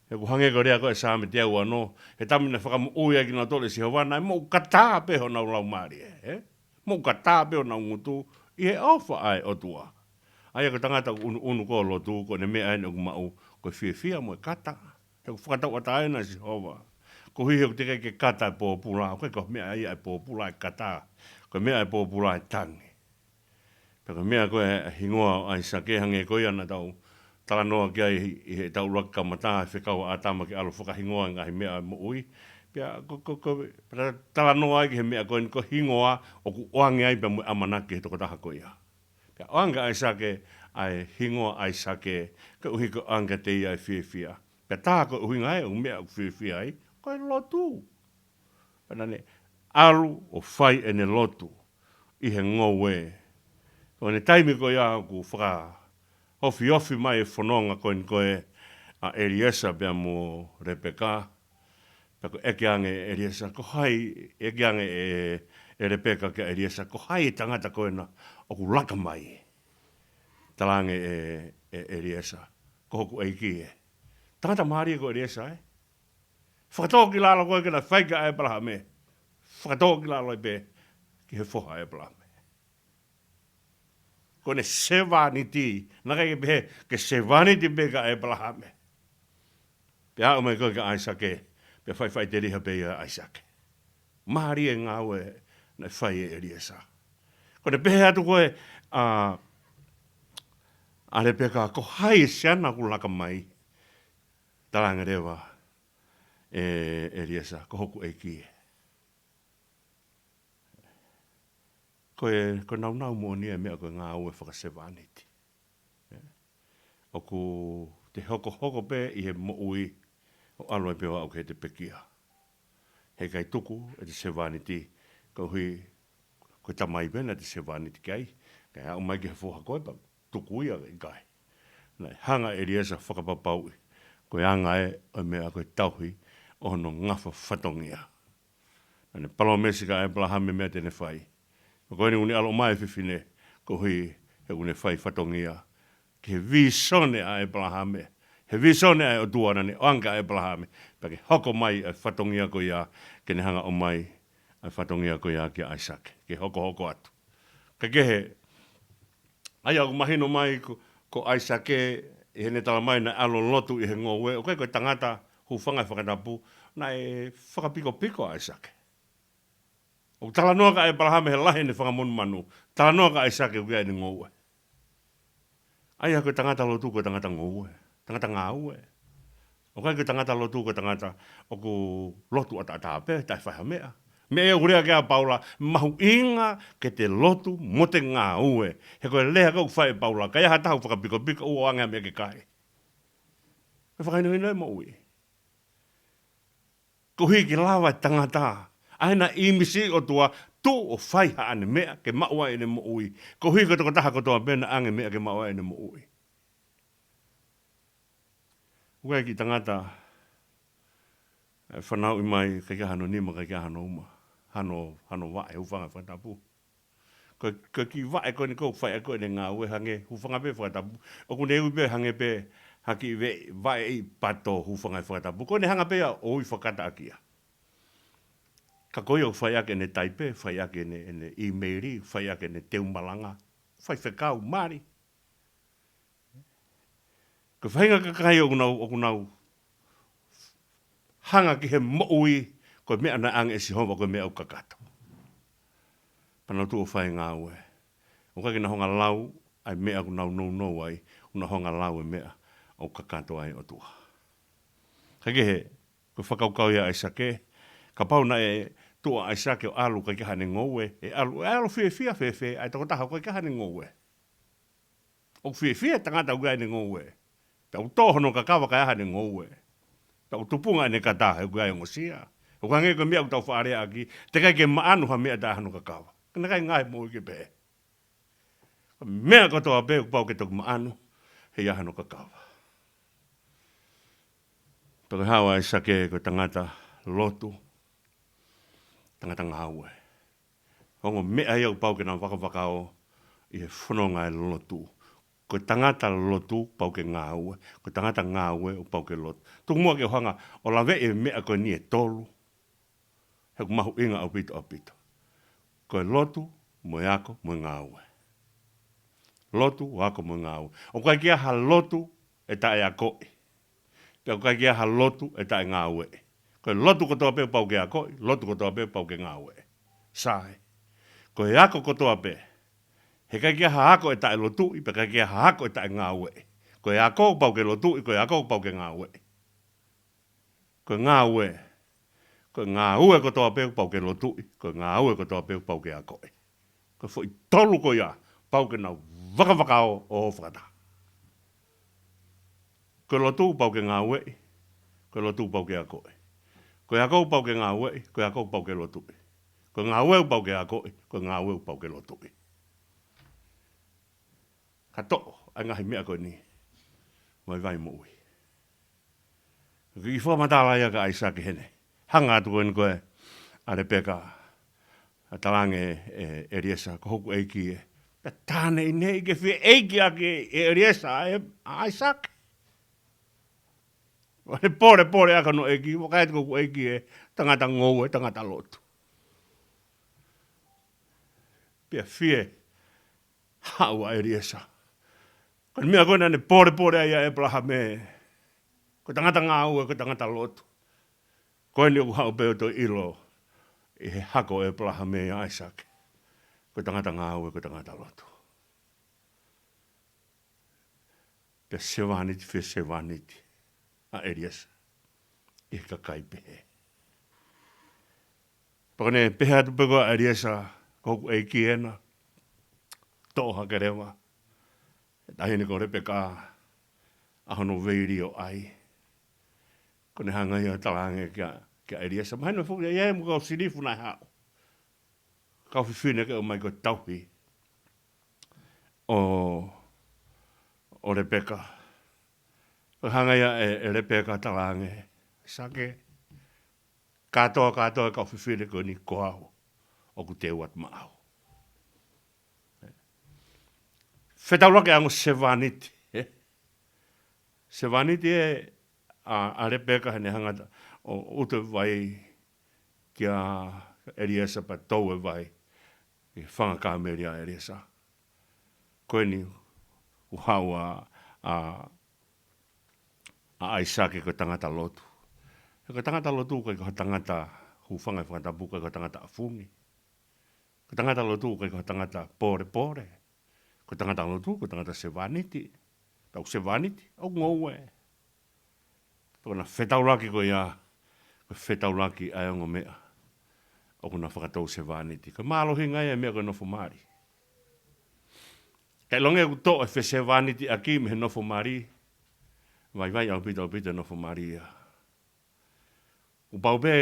He ʻoku hangē ko e lea ko ē Saame teau ono, he taimi naʻe fakamoʻui ai kinautolu ʻe Sihova, naʻe moʻu kata pē honau laumālie, ē? Moʻu kata pē honau ngutu ʻi he ʻofa ʻa e ʻOtua. ʻA ia ko e tangata ʻoku ʻunuʻunu ko e lotu, ko ʻene meʻa eni ʻoku maʻu, ko e fiefia mo e kata. He ʻoku fakatauʻatāina ʻe Sihova. Koeʻuhi he ʻoku teʻeki ai ke kata e pōpula, ʻoku ʻikai ko e meʻa ia e pōpula e kata. Ko e meʻa e pōpula e tangi. Pea ko e meʻa ko e hingoa ʻo ʻAisake, hangē ko ia naʻa tau talanoa ki ai ʻi heʻetau ʻuluaki kamata, e fekau ʻa ʻĀtama ke ʻalu ʻo fakahingoa e ngaahi meʻa ʻo e moʻui. Pea ko, ko, ko, pea talanoa ai ki he meʻa ko eni ko e hingoa ʻoku ʻoange ai pea mo e ʻamanaki he tokotaha ko ia. Pea ʻoange ʻe ʻAisake ʻa e hingoa ʻAisake, koeʻuhi ko e ʻoange kiate ia e fiefia. Pea tā ko e ʻuhinga ē ʻo e meʻa ʻoku fiefia ai, ko e lotu. Pea naʻa ne ʻalu ʻo fai ʻene lotu ʻi he ngoue. Ko ʻene taimi ko ia ʻoku fakaofiofi mai e fononga ko eni ko e ʻa ʻEliesa pea mo Lepeka. Pea ko e ʻeke ange ʻe ʻEliesa, ko hai, ʻeke ange ʻe, ʻe Lepeka kia ʻEliesa, ko hai e tangata ko ena ʻoku laka mai. Talaange ʻe, ʻe ʻEliesa, ko hoku ʻeiki ē. Tangata mālie ko ʻEliesa, ē? Fakatōkilalo ko ē ke na fai kia ʻĒpalahame. Fakatōkilalo ai pē ki he foha ʻo ʻĒpalahame. Ko ʻene sevāniti, naʻe ʻikai ke pehē ke sevāniti pē kia ʻĒpalahame. Pea aʻu mai ko ē kia ʻAisake, pea faʻifaʻiteliha pē ia ʻe ʻAisake. Mālie e ngāue naʻe fai ʻe ʻEliesa. Ko ʻene pehē atu ko ē, ʻa, ʻa Lepeka, ko hai e siana ʻoku laka mai. Talaange leva ʻe ʻEliesa, ko hoku ʻeiki ē. Ko e, ko e nāunau moʻoni e meʻa ko e ngāue fakasevāniti. ʻOku te hokohoko pē ʻi he moʻui ʻo ʻalu ai pē ʻo aʻu ki heʻete pekia. He ʻikai tuku ʻete sevāniti, koeʻuhi ko e tamai pē naʻa te sevāniti ki ai, kae aʻu mai ki he foha ko ē pea tuku ia ʻikai. Naʻe hanga ʻe ʻEliesa ʻo fakapapauʻi ko e anga ē ʻo e meʻa ko e tauhi ʻo hono ngafa fatongia. Naʻa ne palōmesi kia ʻĒpalahame meʻa te ne fai. Pea ko eni ʻoku ne ʻalu mai e fefine, koeʻuhi he ʻoku ne fai fatongia ki he vīsone ʻa ʻĒpalahame. He vīsone ʻa e ʻOtua naʻa ne ʻoange kia ʻĒpalahame. Pea ke hoko mai e fatongia ko ia, ke ne hanga ʻo ʻomai e fatongia ko ia kia ʻAisake. Ke hokohoko atu. Ka kehe, ʻa ia ʻoku mahino mai ko, ko ʻAisake, ʻi heʻene tala mai naʻe ʻalu ʻo lotu ʻi he ngoue, ʻoku ʻikai ko e tangata, hūfanga he fakatapu, naʻe fakapikopiko ʻa ʻAisake. ʻOku talanoa kia ʻĒpalahame he lahi ʻene fanga monumanu, talanoa kia ʻAisake ʻoku ʻi ai ʻene ngoue. ʻA ia ko e tangata lotu ko e tangata ngoue, tangata ngāue. ʻOku ʻikai ko e tangata lotu ko e tangata ʻoku lotu ʻataʻatā pē, taʻe fai ha meʻa. Meʻa ia ʻoku lea ki ai ʻa Paula, mahuʻinga ke te lotu mo te ngāue. He ko e lea ko ē ʻoku fai ʻe Paula, ka ʻi ai ha taha ʻoku fakapikopiko, ʻoua ʻoange ha meʻa ke kai. Ko e fakahinohino e moʻui. Koeʻuhi ke lava e tangata, ʻa ē naʻe ʻīmisi ʻe he ʻOtua, tuʻu ʻo fai haʻane meʻa, ke maʻu ai ʻene moʻui. Koeʻuhi ko e tokotaha kotoa pē naʻe ʻoange meʻa ke maʻu ai ʻene moʻui. ʻOku ʻi ai e kiʻi tangata, ʻE fanauʻi mai, ʻikai ke ʻi ai hano nima, ʻikai ke ʻi ai hano uma. Hano, hano vaʻe, hūfanga he fakatapu. Ko, ko e kiʻi vaʻe ko eni ʻoku fai ʻaki ʻene ngāue, hangē, hūfanga pē he fakatapu. ʻOku ne ui pē hangē pē ha kiʻi ve-, vaʻe ʻi pato, hūfanga he fakatapu. Ko ʻene hanga pē ia ʻo ui fakataʻakia. Ka ko ia ʻoku fai ʻaki ʻene taipe, fai ʻaki ʻene, ʻene ʻīmeili, fai ʻaki ʻene teu malanga, fai fekau, mali. Ko e faʻahinga kakai ʻoku nau, ʻoku nau hanga ki he moʻui, ko e meʻa naʻe ʻange ʻe Sihova, ko e meʻa ʻoku kakato. Pea nau tuʻu ʻo fai e ngāue. ʻOku ʻikai ke nau hanga lau ʻa e meʻa ʻoku nau nounou ai, ʻoku nau hanga lau e meʻa ʻoku kakato ai ʻOtua. Kaikehe, ko e fakakaukau ia ʻa ʻAisake, kapau naʻe tuʻu ʻa ʻAisake ʻo ʻalu ʻikai ke ʻi ai haʻane ngoue, ʻe ʻalu, ʻe ʻalu fiefia fēfē ʻa e tokotaha ʻoku ʻikai ke ʻi ai haʻane ngoue. ʻOku fiefia e tangata ʻoku ʻi ai ʻene ngoue. Tau tō hono kakava kae ʻi ai haʻane ngoue. Tau tupunga ʻene kata he ʻoku ʻi ai e ongosia. ʻOku hangē ko e meʻa ʻoku tau faʻa lea ʻaki, teʻeki ai ke maʻanu ha meʻa taʻe ʻi ai hano kakava. Ka naʻe ʻikai ngaahi moʻui ke pehē. Meʻa kotoa pē ʻoku pau ke toki maʻanu, he ʻi ai hano kakava. Pea ko e haʻu ʻa ʻAisake ko e tangata lotu, tangata ngāue. Ongo meʻa ia ʻoku pau ke nau vakavakao ʻi he fononga e lotu. Ko e tangata lotu pau ke ngāue, ko e tangata ngāue ʻoku pau ke lotu. Tuku muʻa ke u hanga ʻo laveʻi e meʻa ko eni ʻe tolu. He ʻoku mahuʻinga ʻaupito, ʻaupito. Ko e lotu, mo e ako, mo e ngāue. Lotu, ako mo e ngāue. ʻOku ʻikai ke ʻi ai ha lotu ʻe taʻe akoʻi. Pea ʻoku ʻikai ke ʻi ai ha lotu ʻe taʻe ngāueʻi. Ko e lotu kotoa pē ʻoku pau ke akoʻi, lotu kotoa pē ʻoku pau ke ngāueʻi. Sai. Ko e ako kotoa pē. He ʻikai ke ʻi ai ha ako ʻe taʻe lotuʻi, pea ʻikai ke ʻi ai ha ako ʻe taʻe ngāueʻi. Ko e ako ʻoku pau ke lotuʻi, ko e ako ʻoku pau ke ngāueʻi. Ko e ngāue. Ko e ngāue kotoa pē ʻoku pau ke lotuʻi, ko e ngāue kotoa pē ʻoku pau ke akoʻi. Ko e foʻi tolu ko ia, pau ke nau vakavakao ʻo fakataha. Ko e lotu ʻoku pau ke ngāueʻi, ko e lotu ʻoku pau ke akoʻi. Ko e ako ʻoku pau ke ngāueʻi, ko e ako ʻoku pau ke lotuʻi. Ko e ngāue ʻoku pau ke akoʻi, ko e ngāue ʻoku pau ke lotuʻi. Ka toʻo ʻa e ngaahi meʻa ko eni, vaivai moʻui. Ko e kiʻi fakamatala ia kia ʻAisake heni. Hanga atu ko eni ko ē ʻa Lepeka, ʻa talaange ʻe ʻEliesa, ko hoku ʻeiki ē. Pea tā neʻineʻi ke fie ʻeiki ʻaki ʻe ʻEliesa ʻa ʻAisake. Pea ne polepole ʻaki hono ʻeiki, vakai atu ko hoku ʻeiki ē, tangata ngoue, tangata lotu. Pea fie haʻu ʻa ʻEliesa. Ko e meʻa ko ē naʻa ne polepole ai ʻa ʻĒpalahame. Ko e tangata ngāue, ko e tangata lotu. Ko eni ʻoku haʻu pē ʻo toe ʻilo ʻi he hako ʻo ʻĒpalahame ʻia ʻAisake. Ko e tangata ngāue, ko e tangata lotu. Pea sevāniti, fie sevāniti ʻa ʻEliesa ʻi he kakai pehē. Pea ko ʻene pehē atu pē ko ē ʻa ʻEliesa, ko hoku ʻeiki ena, toʻo hake leva e taʻahine ko Lepeka ʻa hono veili ʻo ʻai. Ko ʻene hanga ia ʻo talaange kia, kia ʻEliesa. Mahino foki ia mo e kau silifu naʻe haʻu. Kau fefine ke ō mai ko e tauhi ʻo, ʻo Lepeka. Ko e hanga ia ʻe, ʻe Lepeka talaange, ʻAisake, kātoa, kātoa e kau fefine ko eni ko au ʻoku teu atu maʻau. Fetaulaki ange sevāniti, ē? Sevāniti ē ʻa, ʻa Lepeka heʻene hanga ʻo, ʻo utu e vai kia ʻEliesa pea tou e vai ʻi he fanga kāmeli ʻa ʻEliesa. Ko eni ʻoku haʻu ʻa, ʻa, ʻa ʻAisake ko e tangata lotu. He ko e tangata lotu ʻoku ʻikai ko ha tangata hūfanga he fakatapu, ʻoku ʻikai ko ha tangata ʻafungi. Ko e tangata lotu ʻoku ʻikai ko ha tangata polepole. Ko e tangata lotu, ko e tangata sevāniti. Tau sevāniti, ʻoku ngoue. Pea ko ʻena fetaulaki ko ia, ko e fetaulaki ʻa e ongo meʻa ʻoku na fakatou sevāniti. Ko e mālohinga ia e meʻa ko e nofo mali. Kae ʻilonga ʻoku toʻo e fesevāniti ʻaki mei he nofo mali, vaivai ʻaupito, ʻaupito e nofo mali ia. ʻOku pau pē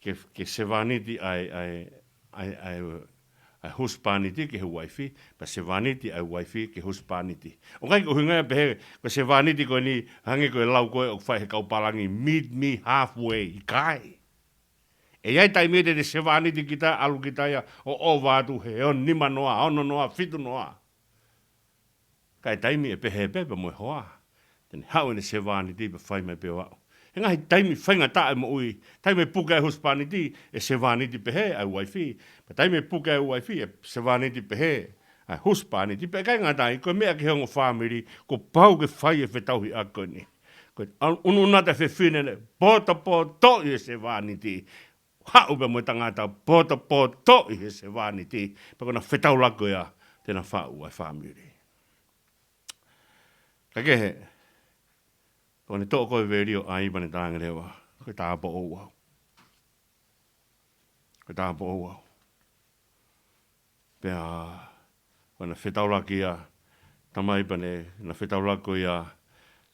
ke, ke sevāniti ʻa e, ʻa e, ʻa e, ʻa e, ʻa ʻa e husepāniti ki he uaifi, pea sevāniti ʻa e uaifi ki he husepāniti. ʻOku ʻikai ko e ʻuhinga ia pehē, ko e sevāniti ko eni, hangē ko e lau ko ē ʻoku fai he kau pālangi, meet me halfway, ʻikai. ʻE ʻi ai e taimi ʻe te te sevāniti kita, ʻalu kita ia ʻo ʻova atu he ono nima noa, ono noa, fitu noa. Ka ʻi he taimi ʻe pehē pē pea mo e hoa, te ne haʻu ʻene sevāniti pea fai mai pē ʻo aʻu. He ngaahi taimi faingataʻa e moʻui, taimi ʻe puke ai e husepāniti, ʻe sevāniti pehē ʻa e uaifi. Pea taimi ʻe puke ai e uaifi, ʻe sevāniti pehē ʻa e husepāniti. Pea ʻikai ngata ai, ko e meʻa ki he ongo fāmili, kuo pau ke fai e fetauhiʻaki ko eni. Ko e ʻunuʻunu atu e fefine ʻo potopotoʻi e sevāniti. Haʻu pea mo e tangata potopotoʻi e sevāniti, pea ko ʻena fetaulaki ko ia te na faʻu ʻa e fāmili. Ka kehe, ko ʻene toʻo ko ē e veli ʻo ʻai pea ne talaange leva, ko e tāupoʻou au. Ko e tāupoʻou au. Pea, ko ʻena fetaulaki ia, tamai pea ne, ʻena fetaulaki ko ia,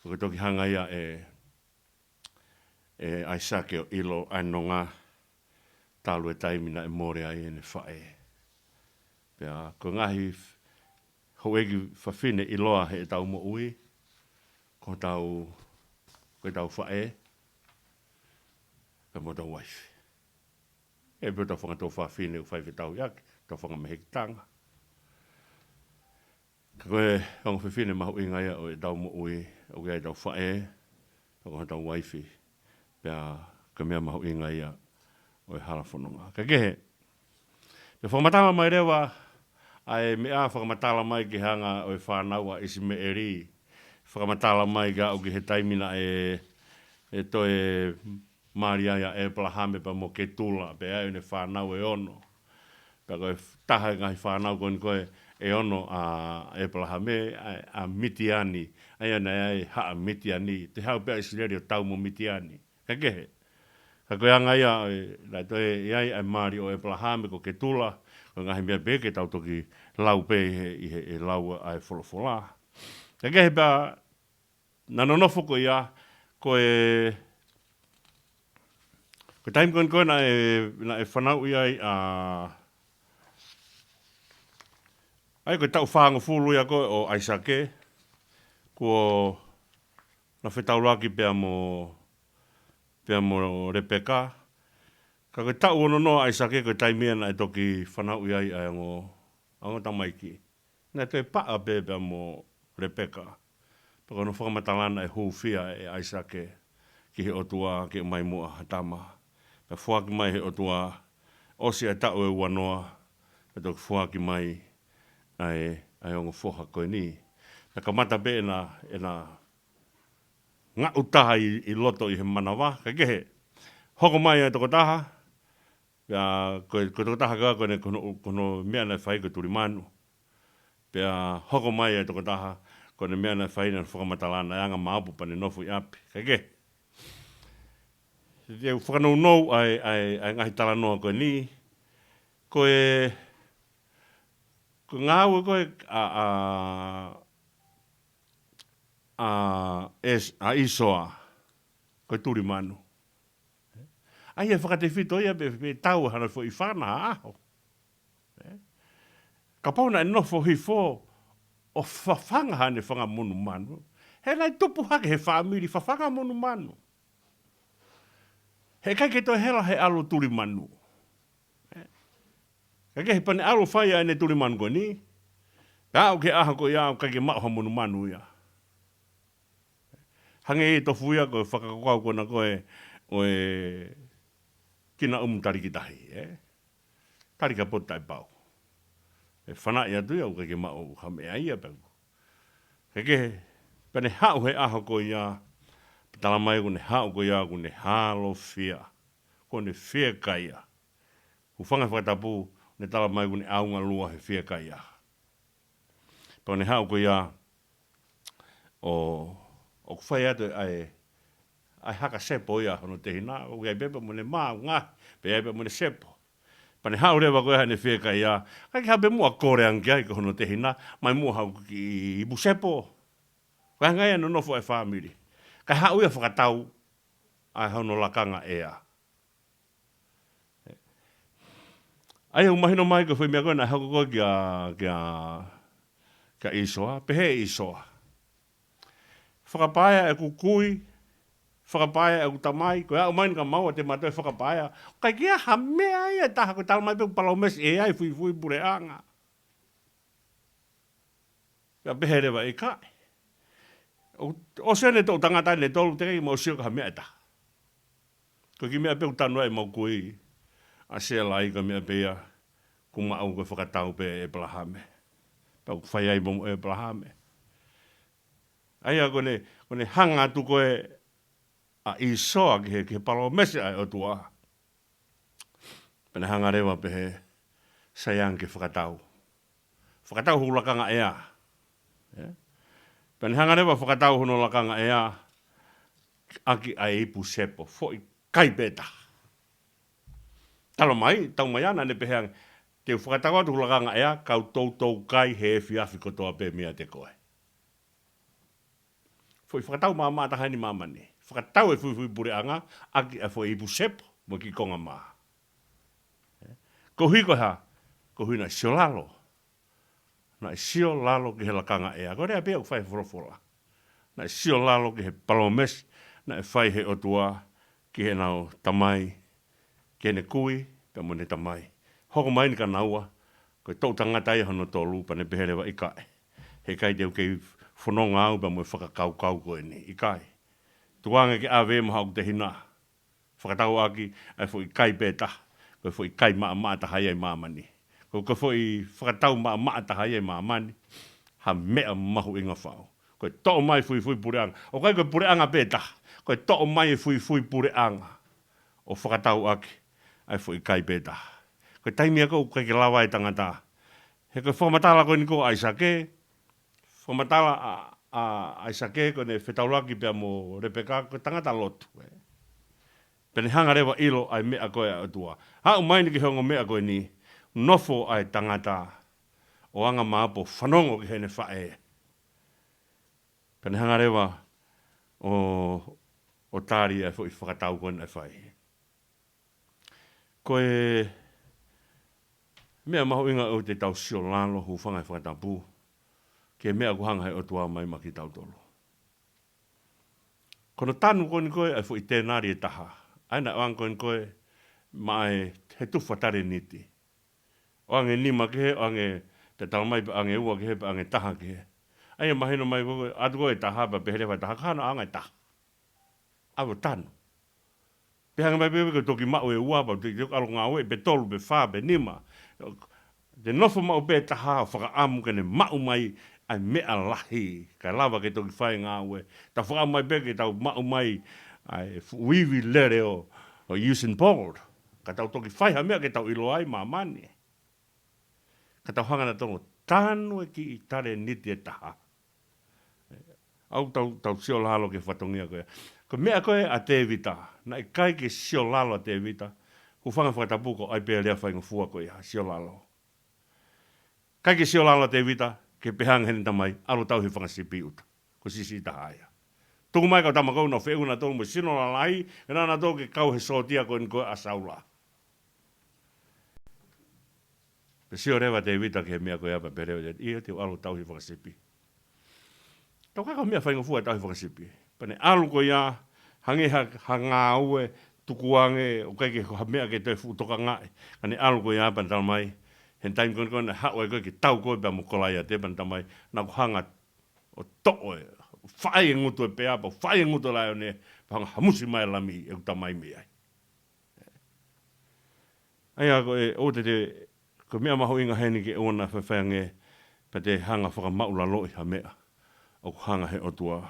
ko e toki hanga ia ʻe, ʻe ʻAisake ʻo ʻilo ʻa e nonga talu e taimi naʻe mole ai ʻene faʻē. Pea ko e ngaahi f-, houʻeiki fafine ʻiloa heʻetau moʻui, ko hotau, ko ʻetau faʻē, pea mo hotau uaifi. ʻE pē hotau fanga tuofāfine ʻoku fai fetauhiʻaki, hotau fanga mehekitanga. Ka ko e ongo fefine mahuʻinga ia ʻo ʻetau moʻui, ʻoku ʻi ai ʻetau faʻē, pea ko hotau uaifi, pea ko e meʻa mahuʻinga ia ʻo e hala fononga. Ka kehe, pea fakamatala mai leva, ʻa e meʻa fakamatala mai ki he anga ʻo e fānau ʻa ʻIsimeʻeli, fakamatala mai ke aʻu ki he taimi naʻe, ʻe toe mali ai ʻa ʻĒpalahame pea mo Ketula, pea ʻi ai ʻene fānau ʻe ono. Pea ko e f-, taha e ngaahi fānau ko eni ko ē ʻe ono ʻa ʻĒpalahame, ʻa, ʻa Mitiani, ʻa ia naʻe ʻi ai e haʻa Mitiani, toe haʻu pē ʻa ʻIsileli ʻo tau mo Mitiani. Ka kehe. Ka ko e anga ia, ʻe, naʻe toe ʻi ai ʻa e mali ʻo ʻĒpalahame ko Ketula, ko e ngaahi meʻa pē ke tau toki lau pē ʻi he, ʻi he, ʻe lau ʻa e folofola. Ka kehe pea, naʻa nonofo ko ia, ko e, ko e taimi ko eni ko ē naʻe, naʻe fanauʻi ai ʻa, ʻa ia ko e taʻu fāngofulu ia ko ē ʻo ʻAisake, kuo na fetaulaki pea mo, pea mo Lepeka. Ka ko e taʻu ono noa ʻo ʻAisake ko e taimi ia naʻe toki fanauʻi ai ʻa e ongo, ʻa e ongo tamaiki. Naʻe toe paʻa pē pea mo Lepeka. Pea ko hono fakamatala naʻe hūfia ʻe ʻAisake ki he ʻOtua ke ʻomai muʻa ha tama. Pea foaki mai he ʻOtua, ʻosi ʻa e taʻu ʻe ua noa, pea toki foaki mai ʻa e, ʻa e ongo foha ko eni. Pea kamata pē ʻena, ʻena ngaʻutaha ʻi, ʻi loto ʻi he manava, ka kehe. Hoko mai ʻa e tokotaha, pea ko e, ko e tokotaha ko ē ko ʻene, ko hono, ko hono meʻa naʻe fai ko e tulimanu. Pea hoko mai ʻa e tokotaha, ko ʻene meʻa naʻe fai naʻe fakamatala naʻe anga maʻu pea ne nofo ʻi ʻapi. Ka kehe. Te u fakanounou ʻa e, ʻa e, ʻa e ngaahi talanoa ko eni. Ko e, ko e ngāue ko ē ʻa, ʻa, ʻa ʻEs-, ʻa ʻIsoa, ko e tulimanu. ʻA ia ʻe fakatefito ia pē, pē tau hano foʻi fana ʻaho. Ē? Kapau naʻe nofo hifo ʻo fafanga haʻane fanga monumanu. He naʻe tupu hake he fāmili fafanga monumanu. He ʻikai ke toe hela he ʻalu tulimanu. Ē? Ka kehe pea ne ʻalu fai ʻa ʻene tulimanu ko eni. Pea aʻu ki he ʻaho ko ia ʻoku ʻikai ke maʻu ha monumanu ia. Hangē ia tofu ia ko e fakakaukau ko ena ko ē, ʻo e kinaʻumu talikitahi, ē? Talikapotu taʻepau. ʻE fanaʻi atu ia, ʻoku ʻikai ke maʻu ha meʻa ia pea. Ka kehe, pea ne haʻu he ʻaho ko ia, pea tala mai kuo ne haʻu ko ia, kuo ne halofia. Kuo ne fiekaia. Hūfanga he fakatapu, ne tala mai kuo ne ʻaunga lua he fiekaia. Pea ne haʻu ko ia, ʻo, ʻoku fai atu ʻa e, ʻa e haka sepo ia hono tehina, ʻoku ʻi ai pē pea mo ʻene mā, ʻoku ngaahi, pea ʻi ai pea mo ʻene sepo. Pea ne haʻu leva ko ia heʻene fiekaia, ʻikai ke haʻu pē muʻa ʻo kole ange ki ai ko hono tehina, mai muʻa haʻu ki ipu sepo. Ko e anga ia e nonofo ʻa e fāmili. Kae haʻu ia ʻo fakatau ʻa hono lakanga ʻea. ʻA ia ʻoku mahino mai ko e foʻi meʻa ko ē naʻe hoko ko ē kia, kia, kia ʻĪsoa, pehē ʻe ʻĪsoa, fakapaea ʻeku kui, fakapaea ʻeku tamai, ko e aʻu mai eni kia maua te ma toe fakapaea. ʻIkai ke ʻi ai ha meʻa ia ʻe taha, ko e talamai pē ʻoku palōmesi ʻe ʻi ai e fuifui puleʻanga. Pea pehē leva ʻe ʻIkai, ʻoku ʻosi eni e toʻu tangata ʻe tolu, teʻeki ke mau sio ki ha meʻa ʻe taha. Ko e kiʻi meʻa pē ʻoku tanu ai ʻemau kui ʻa Sela, ko e meʻa pē ia kuo maʻu ko e fakatau pē ʻe ʻĒpalahame. Pea ʻoku fai ai mo ʻĒpalahame. ʻA ia ko ʻene, ko ʻene hanga atu ko ē ʻa ʻĪsoa ki he, ki he palōmesi ʻa e ʻOtua. Pea ne hanga leva pehē, sai ange ke fakatau. Fakatau hoku lakanga ʻea. ʻE? Pea ne hanga leva fakatau hono lakanga ʻea ʻaki ʻa e ipu sepo, foʻi kai pē taha. Talamai, taumaiā naʻa ne pehē ange, te u fakatau atu hoku lakanga ʻea, ka u toutou kai he efiafi kotoa pē meiate koe. Foʻi fakatau maʻamaʻa taha eni ʻi māmani. Fakatau e fuifui puleʻanga ʻaki ʻa e foʻi ipu sepo mo e kiʻi konga mā. Koeʻuhi ko e hā? Koeʻuhi naʻe sio lalo. Naʻe sio lalo ki he lakanga ʻea. Ko e lea pē ia ʻoku fai he folofola. Naʻe sio lalo ki he palōmesi naʻe fai he ʻOtua ki heʻenau tamai, ki heʻene kui pea mo ʻene tamai. Hoko mai eni kia naua, ko e toʻu tangata ia hono tolu, pea ne pehē leva, ʻIkai, heʻikai te u kei fononga au pea mo e fakakaukau ko eni, ʻikai. Tuku ange ke ʻave ia mo haʻaku tehina. Fakatau ʻaki ʻa e foʻi kai pē taha, ko e foʻi kai maʻamaʻa taha ia ʻi māmani. Ko, ko e foʻi fakatau maʻamaʻa taha ia ʻi māmani, ha meʻa mahuʻinga fau. Ko e toʻo mai e fuifui puleʻanga. ʻOku ʻikai ko e puleʻanga pē taha. Ko e toʻo mai e fuifui puleʻanga ʻo fakatau ʻaki ʻa e foʻi kai pē taha. Ko e taimi ia ʻoku ʻikai ke lava e tangata. He ko e fakamatala ko eni ko ʻAisake, fakamatala ʻa, ʻa, ʻAisake ko ʻene fetaulaki pea mo Lepeka, ko e tangata lotu, ē. Pea ne hanga leva ʻilo ʻa e meʻa ko ē ʻa e ʻOtua. Aʻu mai eni ki he ongo meʻa ko eni, nofo ʻa e tangata ʻo anga maʻu pē ʻo fanongo ki heʻene faʻē. Pea ne hanga leva ʻo, ʻo tali ʻa e foʻi fakatau ko ē naʻe fai. Ko e meʻa mahuʻinga ʻoku tau sio lalo, hūfanga he fakatapu, ki he meʻa ʻoku hanga he ʻOtua mai maʻa kitautolu. Ko hono tanu ko eni ko ē ʻa e foʻi tēnali ʻe taha. ʻA ia naʻe ʻoange ko eni ko ē maʻa e, he tufa taleniti. ʻOange nima kehe, ʻoange, te talamai pē ʻoange ua kehe, pea ʻoange taha kehe. ʻA ia mahino mai ko ē, ʻatu ko ē ʻe taha, pea pehē leva ʻe taha, ko e hā hono ʻaonga ʻe taha? ʻAve ʻo tanu. Pea hanga mai pē ke toki maʻu e ua, pea toki ʻalu ʻo ngāue, pe tolu, pe fā, pe nima. Te nofo maʻu pē ʻe taha ʻo fakaʻamu ke ne maʻu mai ʻa e meʻa lahi, kae lava ke toki fai e ngāue. Tau fakaʻamu mai pē ke tau maʻu mai ʻa e fuʻu ivi lele ʻo, ʻo Usain Bolt. Ka tau toki fai ha meʻa ke tau ʻilo ai ʻi māmani. Ka tau hanga nautolu ʻo tanu e kiʻi taleniti ʻe taha. ʻOku tau, tau sio lalo ki he fatongia ko ia. Ko e meʻa ko ē ʻa Tēvita, naʻe ʻikai ke sio lalo ʻa Tēvita, hūfanga he fakatapu, ko e ʻai pē lea faingofua ko ia, sio lalo. ʻIkai ke sio lalo ʻa Tēvita, ke pehē ange heʻene tamai, ʻalu ʻo tauhi e fanga sipi ʻuta. Ko e siʻisiʻi taha ia. Tuku mai e kau tama ko ē ʻo feʻunga nautolu mo e sino lalahi, ke nau, nautolu ke kau he sōtia ko eni ko ē ʻa Saula. Pea sio leva ʻa Tēvita ki he meʻa ko ia pea pehē leva, ʻio, te u ʻalu ʻo tauhi e fanga sipi. Tau ka ko e meʻa faingofua e tauhi e fanga sipi. Pea ne ʻalu ko ia, hangē ha, ha ngāue tukuange, ʻoku ʻikai ke ha meʻa ke toe fuʻu tokangaʻi. Ka ne ʻalu ko ia pea ne talamai, he taimi ko ē naʻe haʻu ai ko ē ke tau ko ē pea mo Kolaiate, pea ne talamai, naʻa ku hanga ʻo toʻo e, faʻi e ngutu e pea, pea faʻi e ngutu e laione, pea hanga ʻo hamusi mai e lami ʻeku tamai mei ai. ʻA ia ko e, ʻoua te te, ko e meʻa mahuʻinga heni ke ʻoua naʻa faifai ange, pea te hanga ʻo fakamaʻulaloʻi ha meʻa ʻoku hanga he ʻOtua ʻo,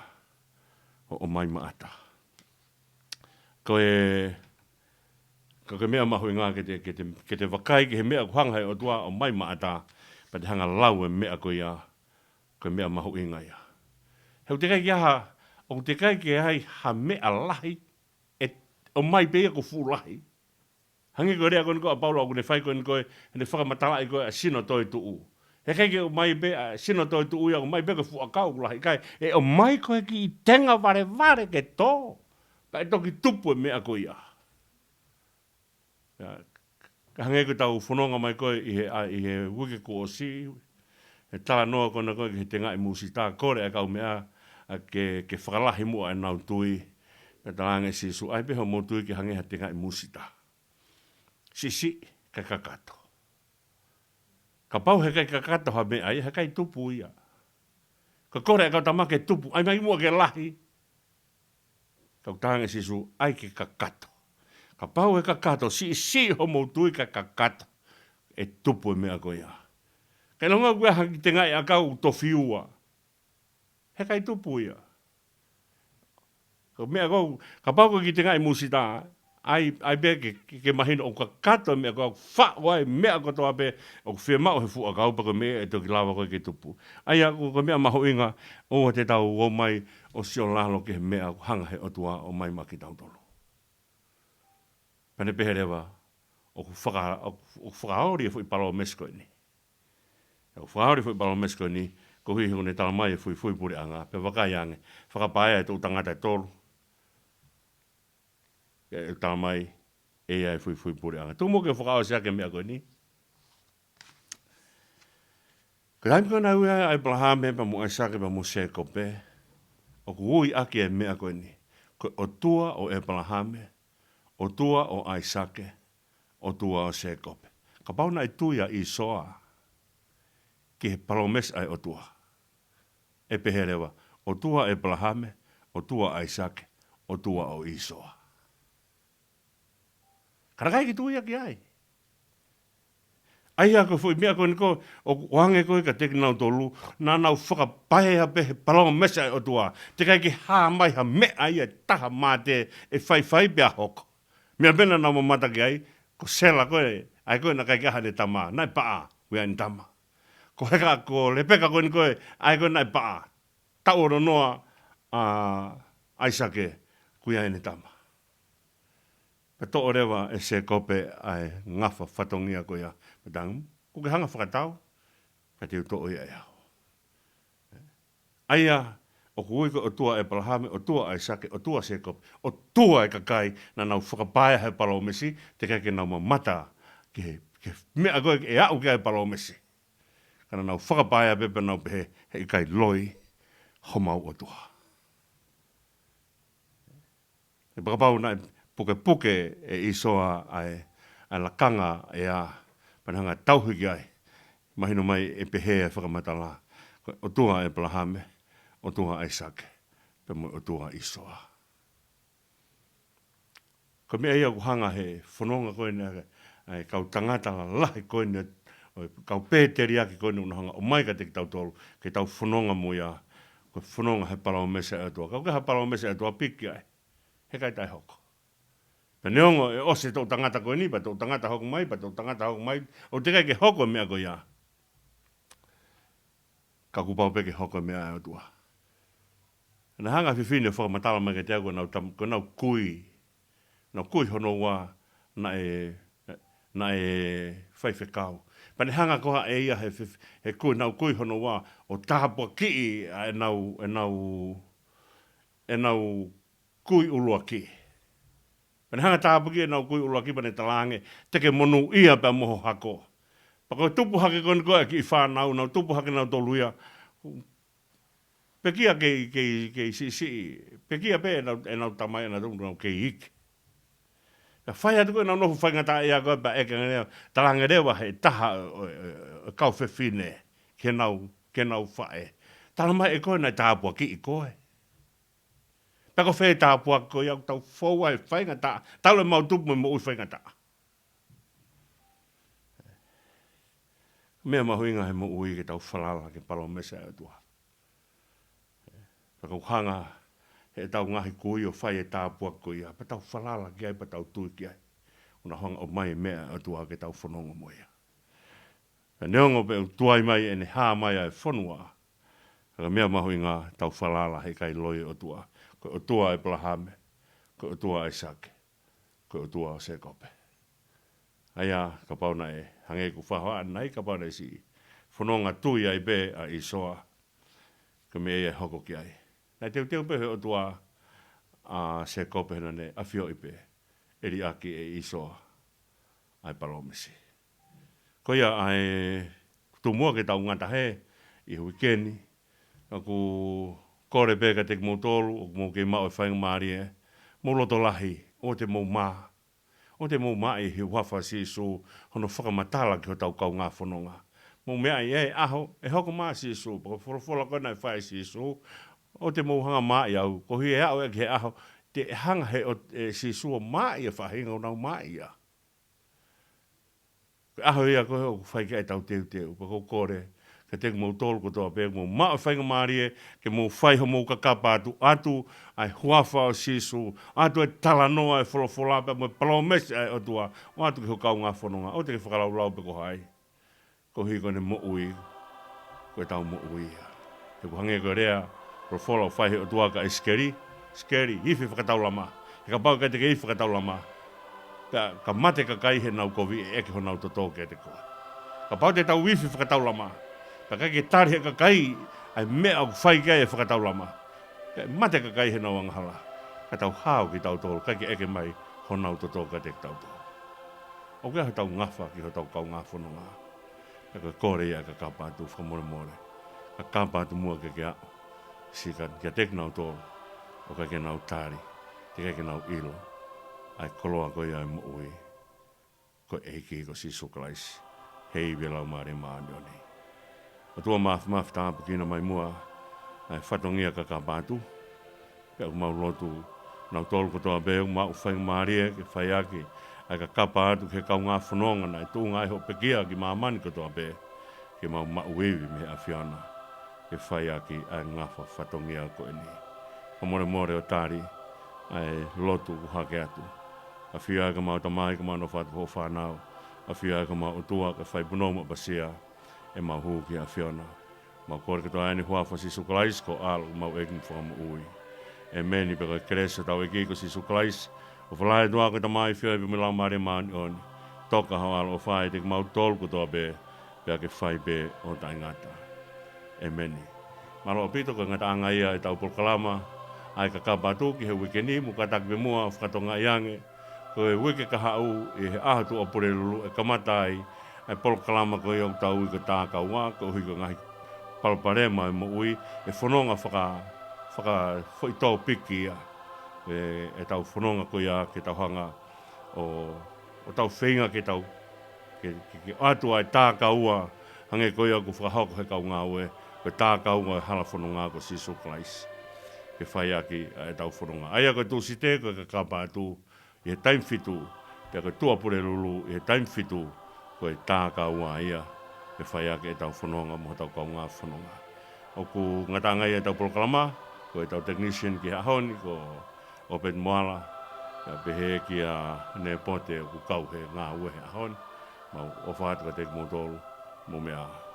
ʻo ʻomai maʻata. Ko e, ko e meʻa mahuʻinga ke te, ke te, ke te vakai ki he meʻa ʻoku hanga he ʻOtua ʻo ʻomai maʻata, pea te hanga ʻo lau e meʻa ko ia, ko e meʻa mahuʻinga ia. He ʻoku teʻeki ai ke ʻi ai ha, ʻoku teʻeki ai ke ʻi ai ha meʻa lahi, ʻe, ʻomai pē ia ko e fuʻu lahi. Hangē ko e lea ko eni ko ē ʻa Paula ʻoku ne fai ko eni ko ē, heʻene fakamatalaʻi ko ē ʻa e sino toetuʻu. Heʻikai ke ʻomai pē ʻa e sino toetuʻu ia, ʻomai pē ko e fuʻu ʻakau ʻoku lahi, ʻikai, ʻe ʻomai ko e kiʻi tenga valevale ke tō. Pea ʻe toki tupu e meʻa ko ia. Ia, Ka hangē ko ʻetau fononga mai ko ē ʻi he, ʻa, ʻi he uike kuo ʻosi, he talanoa ko ena ko ē ki he tengaʻi musita, kole ʻa e kau meʻa, ʻa, ke, ke fakalahi muʻa ʻenau tui. Pea talaange ʻe Sīsū, ʻai pē hoʻomou tui ke hangē ha tengaʻi musita. Siʻisiʻi, kae kakato. Kapau heʻikai kakato ha meʻa ia, heʻikai tupu ia. Ka kole ʻa e kau tama ke tupu, ʻai mai muʻa ke lahi. Ka ʻoku talaange ʻe Sīsū, ʻai ke kakato. Kapau ʻe kakato, siʻisiʻi hoʻomou tui kae kakato, ʻe tupu e meʻa ko ia. Ka ʻilonga ʻoku ʻi ai ha kiʻi tengaʻi ʻakau tofiua, heʻikai tupu ia. Ko e meʻa ko ē, kapau ko e kiʻi tengaʻi musita, ʻai, ʻai pē ke, ke, ke mahino ʻoku kakato e meʻa ko ē, faʻu ʻa e meʻa kotoa pē ʻoku fiemaʻu he fuʻu ʻakau, pea ko e meʻa ia ʻe toki lava ko ē ke tupu. ʻA ia ko, ko e meʻa mahuʻinga, ʻoua te tau ō mai ʻo sio lalo ki he meʻa ʻoku hanga he ʻOtua ʻo ʻomai maʻa kitautolu. Pea ne pehē leva, ʻoku faka-, ʻoku, ʻoku fakaoli e foʻi palōmesi ko eni. ʻOku fakaoli e foʻi palōmesi ko eni, koeʻuhi he ʻoku ne tala mai e fuifui puleʻanga, pea vakai ange, fakapaea e toʻu tangata ʻe tolu, ʻe tala mai, ʻe ʻi ai e fuifui puleʻanga. Tuku muʻa ke fakaʻosi ʻaki e meʻa ko eni. Ko e taimi ko ē naʻe ui ai ʻa ʻĒpalahame pea mo ʻAisake pea mo Sēkope, ʻoku ui ʻaki e meʻa ko eni, ko e ʻOtua ʻo ʻĒpalahame, ʻOtua ʻo ʻAisake, ʻOtua ʻo Sēkope. Kapau naʻe tui ʻa ʻĪsoa ki he palōmesi ʻa e ʻOtua, ʻe pehē leva, ʻOtua ʻo ʻĒpalahame, ʻOtua ʻo ʻAisake, ʻOtua ʻo ʻĪsoa. Ka naʻe ʻikai ke tui ia ki ai. ʻA ia ko e foʻi meʻa ko eni ko ē, ʻoku ʻoange ko ē kiate kinautolu, naʻa nau fakapaea pē he palōmesi ʻa e ʻOtua. Teʻeki ai ke hā mai ha meʻa ia ʻe taha mā te ʻe faifai pea hoko. Meʻa pē naʻa nau mamata ki ai, ko Sela ko ē, ʻa ē ko ē naʻe ʻikai ke ʻi ai haʻane tama, naʻe paʻa, ʻoku ʻi ai ʻene tama. Ko Heka, ko Lepeka ko eni ko ē, ʻa ē ko ē naʻe paʻa. Taʻu ono noa ʻa ʻAisake, ʻoku ʻi ai ʻene tama. Pea toʻo leva ʻe Sēkope ʻa e ngafa fatongia ko ia. Pea talaange, kuo ke hanga fakatau, ka te u toʻo ia ʻe au. ʻA ia, ʻoku ui ko e ʻOtua ʻo ʻĒpalahame, ʻOtua ʻo ʻAisake, ʻOtua ʻo Sēkope, ʻOtua e kakai naʻa nau fakapaea he palōmesi, teʻeki ai ke nau mamata ki he, ki he meʻa ko ē ʻe aʻu ki ai e palōmesi. Ka naʻa nau fakapaea pē pea nau pehē, heʻikai loi homau ʻOtua. ʻE, pea kapau naʻe pukepuke ʻe ʻĪsoa ʻa e, ʻa e lakanga ʻea, pea ne hanga ʻo tauhi ki ai, mahino mai ʻe pehē e fakamatala, ko e ʻOtua ʻo ʻĒpalahame, ʻOtua ʻo ʻAisake, pea mo e ʻOtua ʻo ʻĪsoa. Ko e meʻa ia ʻoku hanga he fononga ko eni ʻa e, ʻa e kau tangata lalahi ko eni, ʻo e kau pēteliake ko eni ʻoku nau hanga ʻo ʻomai kiate kitautolu, ke tau fononga mo ia, ko e fononga he palōmesi ʻa e ʻOtua. Ka ʻoku ʻikai ha palōmesi ʻa e ʻOtua piki ai. Heʻikai toe hoko. Pea neongo ʻe ʻosi e toʻu tangata ko eni, pea toʻu tangata hoko mai, pea toʻu tangata hoko mai, ʻoku teʻeki ai ke hoko e meʻa ko ia. Ka kuo pau pē ke hoko e meʻa ʻa e ʻOtua. Naʻe hanga ʻe he fefine ʻo fakamatala mai kiate au ko ʻenau tam-, ko ʻenau kui. ʻEnau kui hono ua naʻe, naʻe faifekau. Pea ne hanga ko ē ʻe ia he fef-, he kui, ʻenau kui hono ua ʻo tāpuakiʻi ʻa ʻenau, ʻenau, ʻenau kui ʻuluaki. Pea ne hanga ʻo tāpuakiʻi ʻenau kui ʻuluaki pea ne talaange, te ke monūʻia pea mo ho hako. Pea ko e tupu hake ko eni ko ē ʻa e kiʻi fānau, nau tupu hake nautolu ia. Pekia kei, kei, kei siʻisiʻi. Pekia pē ʻenau, ʻenau tamai, ʻenau tamai kei iiki. Pea fai atu ko ē ʻenau nofo faingataʻaʻia ko ē pea ʻeke ange leva, talaange leva ʻe he taha ʻo, ʻo, ʻo, ʻo e kau fefine, ki heʻenau, ki heʻenau faʻē. Tala mai ʻe koe naʻe tāpuakiʻi koe. Pea ko fē e tāpuaki ko ia ʻoku tau foua he faingataʻa, talu ʻemau tupu mo e moʻui faingataʻa. Meʻa mahuʻinga he moʻui ke tau falala ki he palōmesi ʻa e ʻOtua. Pea ʻoku hanga heʻetau ngaahi kui ʻo fai e tāpuaki ko ia, pea tau falala ki ai, pea tau tui ki ai. ʻOku nau hanga ʻo ʻomai e meʻa ʻa e ʻOtua ke tau fononga mo ia. Pea neongo pē ʻoku tuai mai ʻene hā mai ʻa e fonua, ka ko e meʻa mahuʻinga tau falala heʻikai loi e ʻOtua. Ko e ʻOtua ʻo ʻĒpalahame, ko e ʻOtua ʻo ʻAisake, ko e ʻOtua ʻo Sēkope. ʻA ia, kapau naʻe, hangē ko e faʻahinga ʻanenai, kapau naʻe siʻi fononga tui ai pē ʻa ʻĪsoa, ko e meʻa ia ʻe hoko ki ai. Naʻe teuteu pē he ʻOtua ʻa Sēkope he naʻa ne ʻafioʻi pē ʻe liʻaki ʻe ʻĪsoa ʻa e palōmesi. Ko ia ʻa e tuku muʻa ke tau ngata hē ʻi he uike ni, ʻoku kole pē kiate kimoutolu ʻoku mou kei maʻu e faingamālie, mou loto lahi, ʻoua te mou mā, ʻoua te mou mā ʻi he huafa ʻo Sīsū hono fakamatala ki hotau kaungā fononga. Mou meaʻi ʻe ʻaho, ʻe hoko mai ʻa Sīsū, pea ko e folofola ko ē naʻe fai ʻe Sīsū, ʻoua te mou hanga mā ʻi au, koeʻuhi ʻe aʻu ia ki he ʻaho, te hanga ʻe he ʻOtua, ʻe Sīsū ʻo mā ʻi he faʻahinga ʻoku nau mā ʻi ai. Ko e ʻaho ia ko ē ʻoku fai ki ai ʻetau teuteu, pea ʻoku ou kole kiate kimoutolu kotoa pē, mou maʻu e faingamālie, ke mou fai hoʻomou kakapa atu, ʻoatu ʻa e huafa ʻo Sīsū, ʻoatu e talanoa ʻa e folofola pea mo e palōmesi ʻa e ʻOtua, ʻoatu ki ho kaungā fononga, ʻoua te ke fakalaulau pe ko hai. Koeʻuhi ko ʻene moʻui, ko ʻetau moʻui ia. He ʻoku hangē ko e lea, folofola ʻoku fai ʻe he ʻOtua kia ʻIsikeli, ʻIsikeli, ifi fakataulama. He kapau ʻe ʻikai te ke ifi fakataulama, pea ka mate e kakai heʻenau kovi ʻe ʻeke honau toto kiate koe. Kapau te tau ifi fakataulama, pea ʻikai ke tali ʻe he kakai ʻa e meʻa ʻoku fai ki ai e fakataulama, pea mate e kakai heʻenau angahala, ka tau hao kitautolu, ʻikai ke ʻeke mai honau toto kiate kitautolu. ʻOku ʻi ai hotau ngafa ki hotau kaungā fononga. Pea ko e kole ia ʻa e kakapa atu fakamolemole. Kakapa atu muʻa ke ke aʻu. Sika kiate kinautolu ʻoku ʻikai ke nau tali, teʻeki ai ke nau ʻilo ʻa e koloa ko ia ʻo e moʻui, ko e ʻEiki ko Sīsū Kalaisi, he ivi ʻo e Laumālie Māʻoniʻoni. ʻOtua Mafimafi, tāpuekina mai muʻa ʻa e fatongia kakapa atu. Pea ʻoku mau lotu, kinautolu kotoa pē ʻoku mau faingamālie ke fai ʻaki ʻa e kakapa atu ki he kaungā fononga naʻe tuʻunga ai hoʻo pekia ki māmani kotoa pē, ke mau maʻu ivi mei he ʻAfiona, ke fai ʻaki ʻa e ngafa fatongia ko eni. Fakamolemole ʻo tali ʻa e lotu ʻoku hake atu. ʻAfio ai ko homau Tamai, ke mau nofo atu ki hoʻo fānau. ʻAfio ai ko homau ʻOtua, ke fai punou mo ʻapasia ʻemau hū ki he ʻAfiona. Mau kole kotoa ʻi he huafa ʻo Sīsū Kalaisi ko e ʻAlo, homau ʻEiki mo Fakamoʻui. ʻĒmeni. Pea ko e kelesi ʻa hotau ʻEiki ko Sīsū Kalaisi, ʻofa lahi ʻa e ʻOtua ko e Tamai, feohi pea mo e Laumālie Māʻoniʻoni, toka ʻo e ʻaloʻofa ʻiate kimautolu kotoa pē, pea ke fai pē ʻo taʻengata. ʻĒmeni. Mālō ʻaupito, ko e ngataʻanga ia ʻetau polokalama ʻa e kakapa atu ki he uike ni, mou kātaki pē muʻa ʻo fakatokangaʻi ange, ko e uike kahaʻu ʻi he ʻaho Tuʻapulelulu ʻe kamata ai ʻa e polokalama ko ia ʻoku tau ui ko e Tā Kaua, koeʻuhi ko e ngaahi palopalema ʻo e moʻui, ʻe fononga faka-, fakafoʻitōpiki ia ʻe, ʻetau fononga ko ia ke tau hanga ʻo, ʻo tau feinga ke tau, ke, ke, ke ʻoatu ʻa e tā kaua, hangē ko ia ʻoku fakahoko ʻe he kau ngāue, ko e tā kaua ʻo e hala fononga ko Sīsū Kalaisi, ke fai ʻaki ʻa ʻetau fononga. ʻA ia ko e Tūsite ko e kakapa atu ʻi he taimi fitu, pea ko e Tuʻapulelulu ʻi he taimi fitu, ko e tā kaua ia, ke fai ʻaki ʻetau fononga mo hotau kaungā fononga. ʻOku ngataʻanga ia ʻetau polokalama, ko ʻetau technician ki he ʻaho ni, ko Obed Moala, pea pehē kia Nepote ʻoku kau he ngāue he ʻaho ni, mau ʻofa atu kiate kimoutolu, mou meʻa ā.